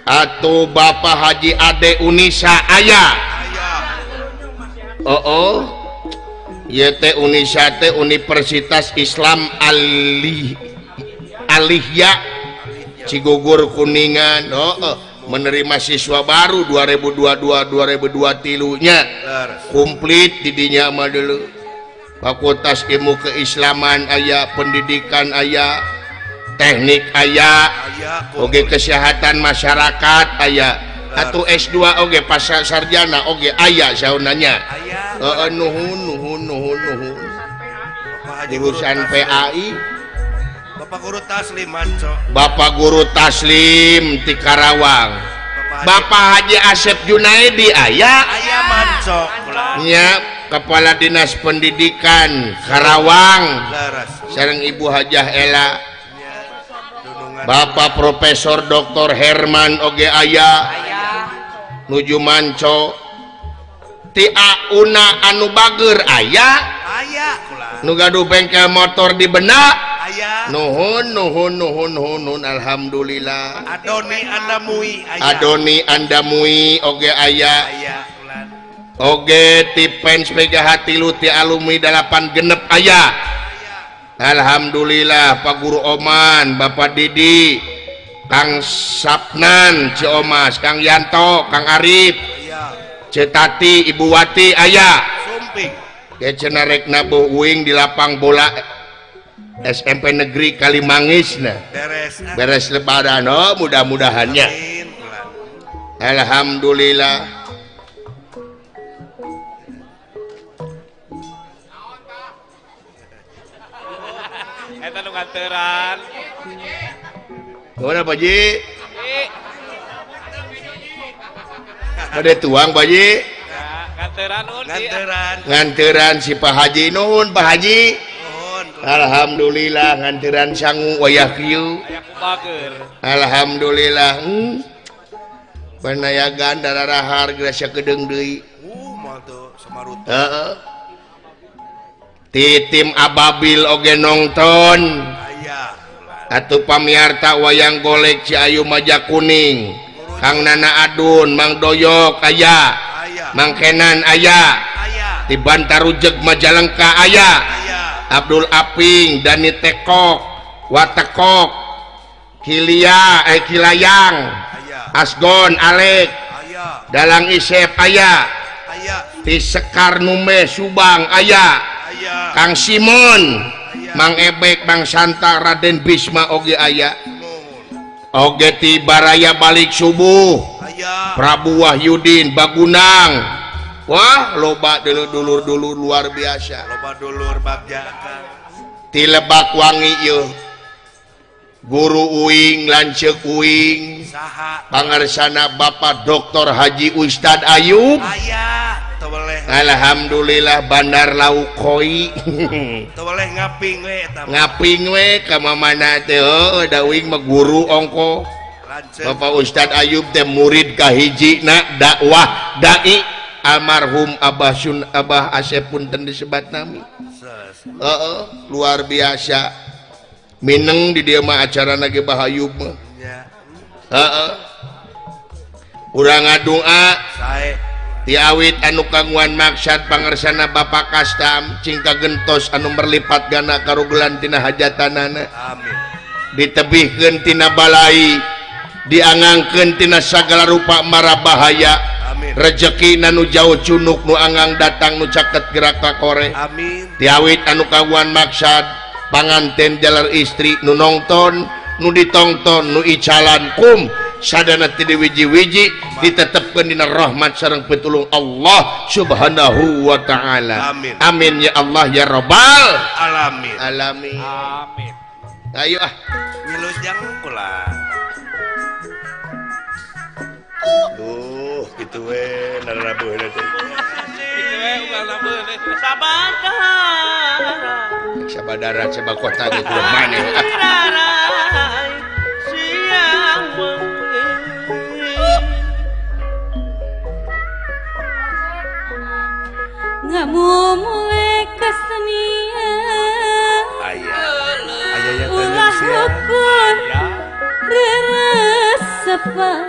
Speaker 3: atuh Bapak Haji Ade Unisa aya
Speaker 2: aya
Speaker 3: oh oh ieu teh Unisa teh Universitas Islam Alihya Cigugur Kuningan oh, oh menerima siswa baru 2022 2023 nya komplit didinya mah dulu Fakultas Ilmu Keislaman aya pendidikan aya teknik aya oge kesehatan masyarakat aya atau S2 oge pasca sarjana oge aya saunanya heeh nuhun nuhun nuhun nuhun jurusan PAI
Speaker 2: Bapak Guru Taslim manco
Speaker 3: Bapak Guru Taslim ti Karawang Bapak Haji Asep Junaidi aya
Speaker 2: aya manco
Speaker 3: nya Kepala Dinas Pendidikan Karawang sareng Ibu Hajah Ela Bapak Profesor Dr. Herman oge aya nuju manco ti Auna anu bager aya
Speaker 2: aya
Speaker 3: nu gaduh bengkel motor di benak
Speaker 2: aya
Speaker 3: nuhun nuhun nuhun nuhun alhamdulillah
Speaker 2: Adoni Andamui aya
Speaker 3: Adoni Andamui oge aya
Speaker 2: aya
Speaker 3: oge ti fans PGH tilu ti alumni 8 genep aya alhamdulillah Pak Guru Oman Bapak Didi Kang Sapnan Ciomas Kang Yanto Kang Arif Cetati Ibu Wati aya
Speaker 2: sumping
Speaker 3: cenah rek nabuh uing di lapang bola SMP Negeri Kalimanggis nah
Speaker 2: beres
Speaker 3: beres lebaran oh mudah-mudahannya alhamdulillah
Speaker 5: eta nu nganteran
Speaker 3: kumaha Pak Ji bade tuang Pak Ji
Speaker 5: nganteran
Speaker 3: nganteran si Pak Haji nuhun Pak Haji alhamdulillah nganteran sangu wayah kieu alhamdulillah panayagan dararahar gerasa kedeung deui heeh ti tim Ababil oge nongton atuh pamiarta wayang golek Ciayu Majakuning Kang Nana Adun Mang Doyok aya Mang Kenan aya di Bantarujeg Majalengka aya Abdul Aping Dani Tekok Watekok Kilia Kilayang Asgon Alek Dalang Isep aya ti Sekar Nume Subang aya Kang Simon Mang Ebek Bang Santa Raden Bisma oge aya oge ti Baraya Balik Subuh Prabu Wahyudin Bagunang. Wah loba dulur-dulur luar biasa
Speaker 2: loba dulur bagja
Speaker 3: ti Lebak Wangi ieu Guru Uing lanceuk Uing pangarsana Bapak Dr. Haji Ustad Ayub
Speaker 2: aya
Speaker 3: Alhamdulillah Bandar Lauk Koi
Speaker 2: teu boleh ngaping we eta
Speaker 3: ngaping we ka mamana teh heuh da uing mah guru ongko Bapak Ustad Ayub teh murid kahijina dakwah dai almarhum Abah Sun Abah Asep punten disebat nami heeh luar biasa mineng di dieu mah acarana ge Bah Ayub mah heeh urang ngadoa
Speaker 2: sae
Speaker 3: tiawit anu kaguan maksad pangersana Bapak Kastam cingka gentos anu merlipat gana karugelan tina hajatanana
Speaker 2: amin
Speaker 3: ditebihkeun tina balai diangangkeun tina sagala rupa mara bahaya
Speaker 2: amin
Speaker 3: rejeki nu jauh cunuk nu angang datang nu caket gerak kakore
Speaker 2: amin
Speaker 3: tiawit anu kaguan maksad panganten jalar istri nu nongton nu ditongton nu icalan kum sadana ti wiji-wiji ditetepkeun dina rahmat sareng pitulung Allah Subhanahu wa taala.
Speaker 2: Amin.
Speaker 3: Amin ya Allah ya rabbal
Speaker 2: alamin.
Speaker 3: Alamin.
Speaker 5: Amin.
Speaker 3: Ayo ah.
Speaker 2: Wilujeng kula.
Speaker 1: Duh, kitu we nararabeuna teh.
Speaker 6: Kitu we unggal nabeun sabar.
Speaker 3: Sabadara coba kota ge kudu maneh.
Speaker 6: Siang
Speaker 4: ngamumule kesenian
Speaker 2: aya aya
Speaker 4: ulah rukun reresepan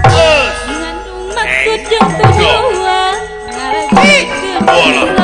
Speaker 4: ngandung maksud jeung tujuan ngaragikeun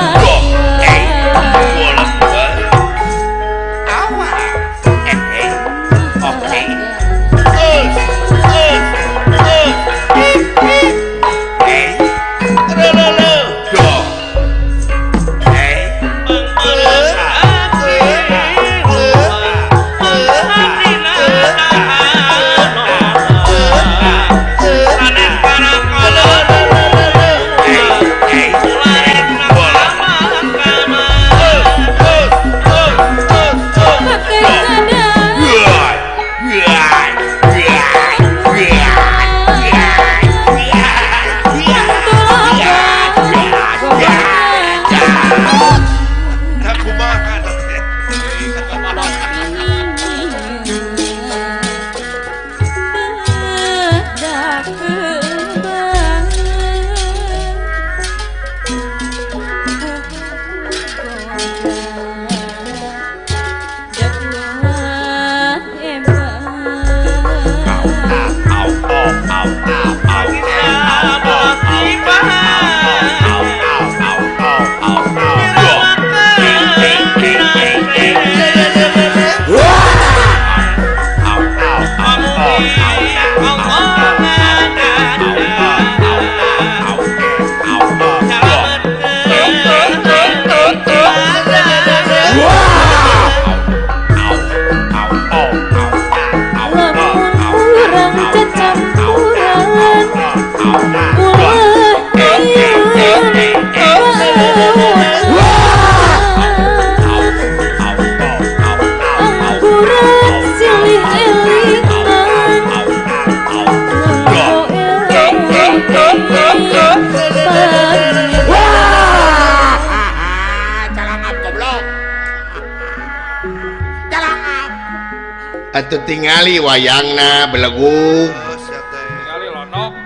Speaker 3: Atuh tingali wayangna belegug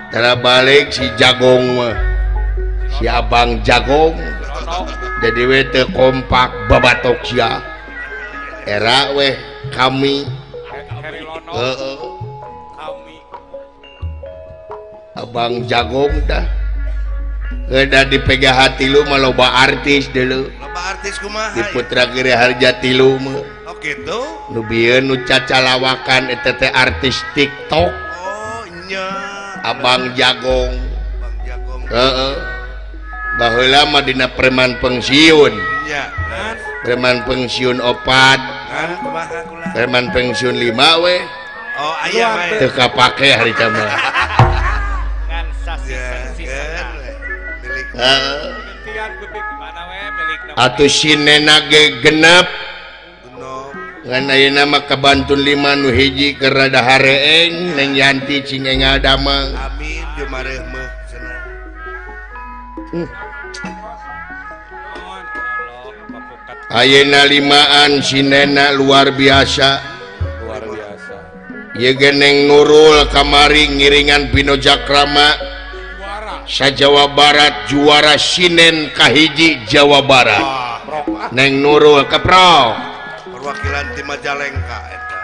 Speaker 3: tara balik si Jagong mah si Abang Jagong jadi we teu kompak babatok sia era weh kami heeh Abang Jagong tah Udah di PGH tilu mah loba artis dulu
Speaker 2: loba artis kumaha
Speaker 3: di Putra Giri Harja tilu mah
Speaker 2: oh gitu
Speaker 3: nu bieu nu cacalawakan eta teh artis TikTok.
Speaker 2: Nya.
Speaker 3: Abang Jagong.
Speaker 2: Abang Jagong.
Speaker 3: Heeh. Baheula mah dina preman pensiun.
Speaker 2: Nya.
Speaker 3: Preman pensiun 4.
Speaker 2: Ngan kumaha kula?
Speaker 3: Preman pensiun 5 we.
Speaker 2: Oh, aya bae.
Speaker 3: Teu kapake hari mah.
Speaker 5: Ngan sasi
Speaker 2: milik.
Speaker 3: Heeh.
Speaker 5: Gantian gutik mana we milikna.
Speaker 3: Atuh sinena ge genep. Ngan ayeuna mah kabantun 5 nu hiji keur rada hareeng Neng Yanti cing engal damang.
Speaker 2: Amin jumareuh meuh cenah.
Speaker 3: Ayeuna limaan sinena luar biasa.
Speaker 5: Luar biasa.
Speaker 3: Ieu ge Neng Nurul kamari ngiringan Pino Jakrama sa Jawa Barat juara sinen kahiji Jawa Barat. Neng Nurul keprok.
Speaker 2: Perwakilan ti Majalengka eta.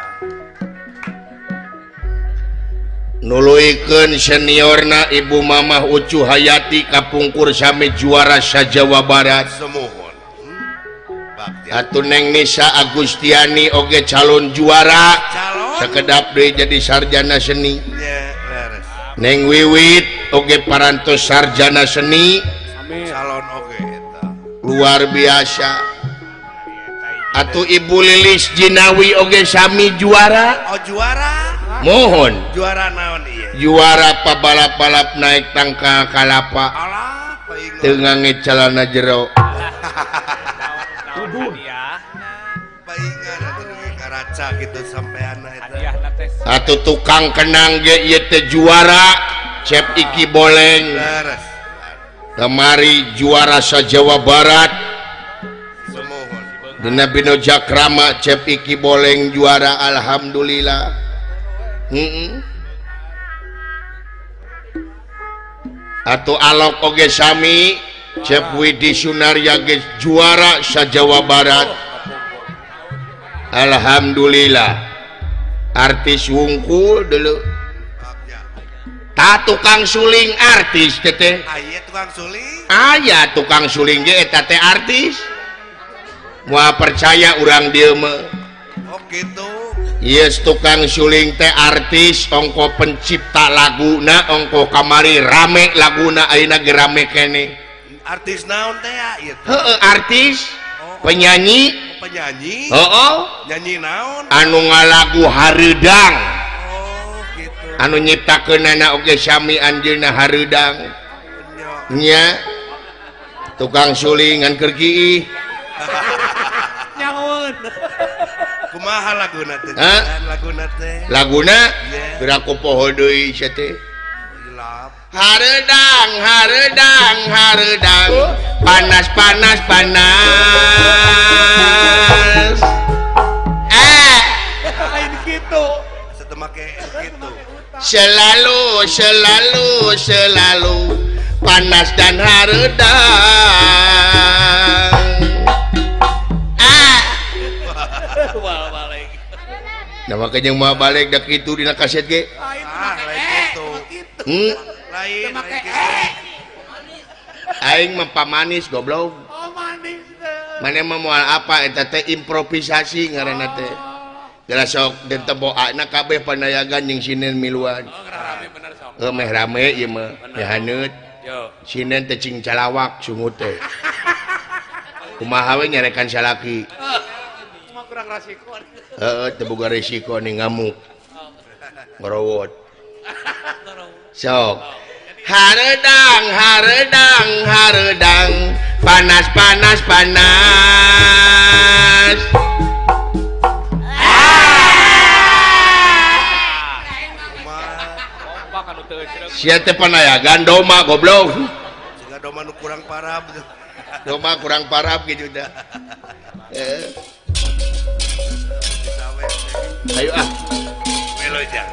Speaker 3: Nuluykeun seniorna Ibu Mamah Ucu Hayati kapungkur sami juara sa Jawa Barat.
Speaker 2: Sumuhun.
Speaker 3: Atuh Neng Nisa Agustiani oge calon juara.
Speaker 2: Calon.
Speaker 3: Sakedap deui jadi sarjana seni.
Speaker 2: Nya, leres.
Speaker 3: Neng Wiwit oge parantos sarjana seni.
Speaker 2: Calon oge eta.
Speaker 3: Luar biasa. Atuh Ibu Lilis Jinawi oge sami juara.
Speaker 2: Oh, juara.
Speaker 3: Mohon.
Speaker 2: Juara naon ieu?
Speaker 3: Juara pabalap-balap naik tangkal kalapa.
Speaker 2: Alah, paingan.
Speaker 3: Teu ngange calana jero.
Speaker 5: Hadiah.
Speaker 2: Paingan atuh dugi karaca kitu sampeanna eta.
Speaker 5: Hadiahna teh.
Speaker 3: Atuh tukang kenang ge ieu teh juara Cep Iki Boleng.
Speaker 2: Leres.
Speaker 3: Kamari juara sa Jawa Barat.
Speaker 2: Sumuhun.
Speaker 3: Dina Bino Jakrama Cep Iki Boleng juara alhamdulillah. Atuh Alok oge sami Cep Widi Sunarya ge juara sa Jawa Barat. Alhamdulillah. Artis wungkul dulu. Ta tukang suling artis teh.
Speaker 2: Aya tukang suling?
Speaker 3: Aya tukang suling ge eta teh artis. Moal percaya urang dieu mah.
Speaker 2: Oh gitu.
Speaker 3: Yes, tukang suling teh artis ongko pencipta laguna ongko kamari rame laguna ayeuna ge rame keneh.
Speaker 2: Artis naon teh ya ieu teh?
Speaker 3: Heeh, artis, penyanyi,
Speaker 2: penyanyi.
Speaker 3: Heeh.
Speaker 2: Nyanyi naon?
Speaker 3: Anu ngalagu hareudang.
Speaker 2: Oh, gitu.
Speaker 3: Anu nyiptakeunana oge sami anjeunna hareudang. Nya. Tukang suling ngan keur kiih.
Speaker 6: Nyaun.
Speaker 2: Kumaha laguna teh? Laguna teh.
Speaker 3: Laguna geura ku poho deui sia teh. Hareudang, hareudang, hareudang. Panas, panas, panas.
Speaker 6: Lain kitu.
Speaker 2: Satemake kitu.
Speaker 3: Selalu, selalu, selalu panas dan hareudang. Nah makanya mau balik dak kitu dina kaset ge.
Speaker 2: Ah, lain kitu. Lain.
Speaker 3: Aing mah pamanis goblok.
Speaker 6: Oh, manis teh.
Speaker 3: Mane mah moal apa eta teh improvisasi ngaranna teh. Geura sok den teboana kabeh panayagan jeung sinen miluan.
Speaker 5: Oh, rame bener sok.
Speaker 3: Heuh meh rame ieu mah. Meh haneut.
Speaker 5: Yo.
Speaker 3: Sinen teh cing calawak sungut teh. Kumaha we nyarekan salaki.
Speaker 6: Cuma kurang resiko.
Speaker 3: Heeh, teu boga resiko nih ngamuk. Ngerowot. Sok. Hareudang, hareudang, hareudang. Panas, panas, panas. Sia teh panayagan doma goblok.
Speaker 2: Siga doma nu kurang parab.
Speaker 3: Doma kurang parab gitu dah. Ayo ah.
Speaker 2: Melo jang.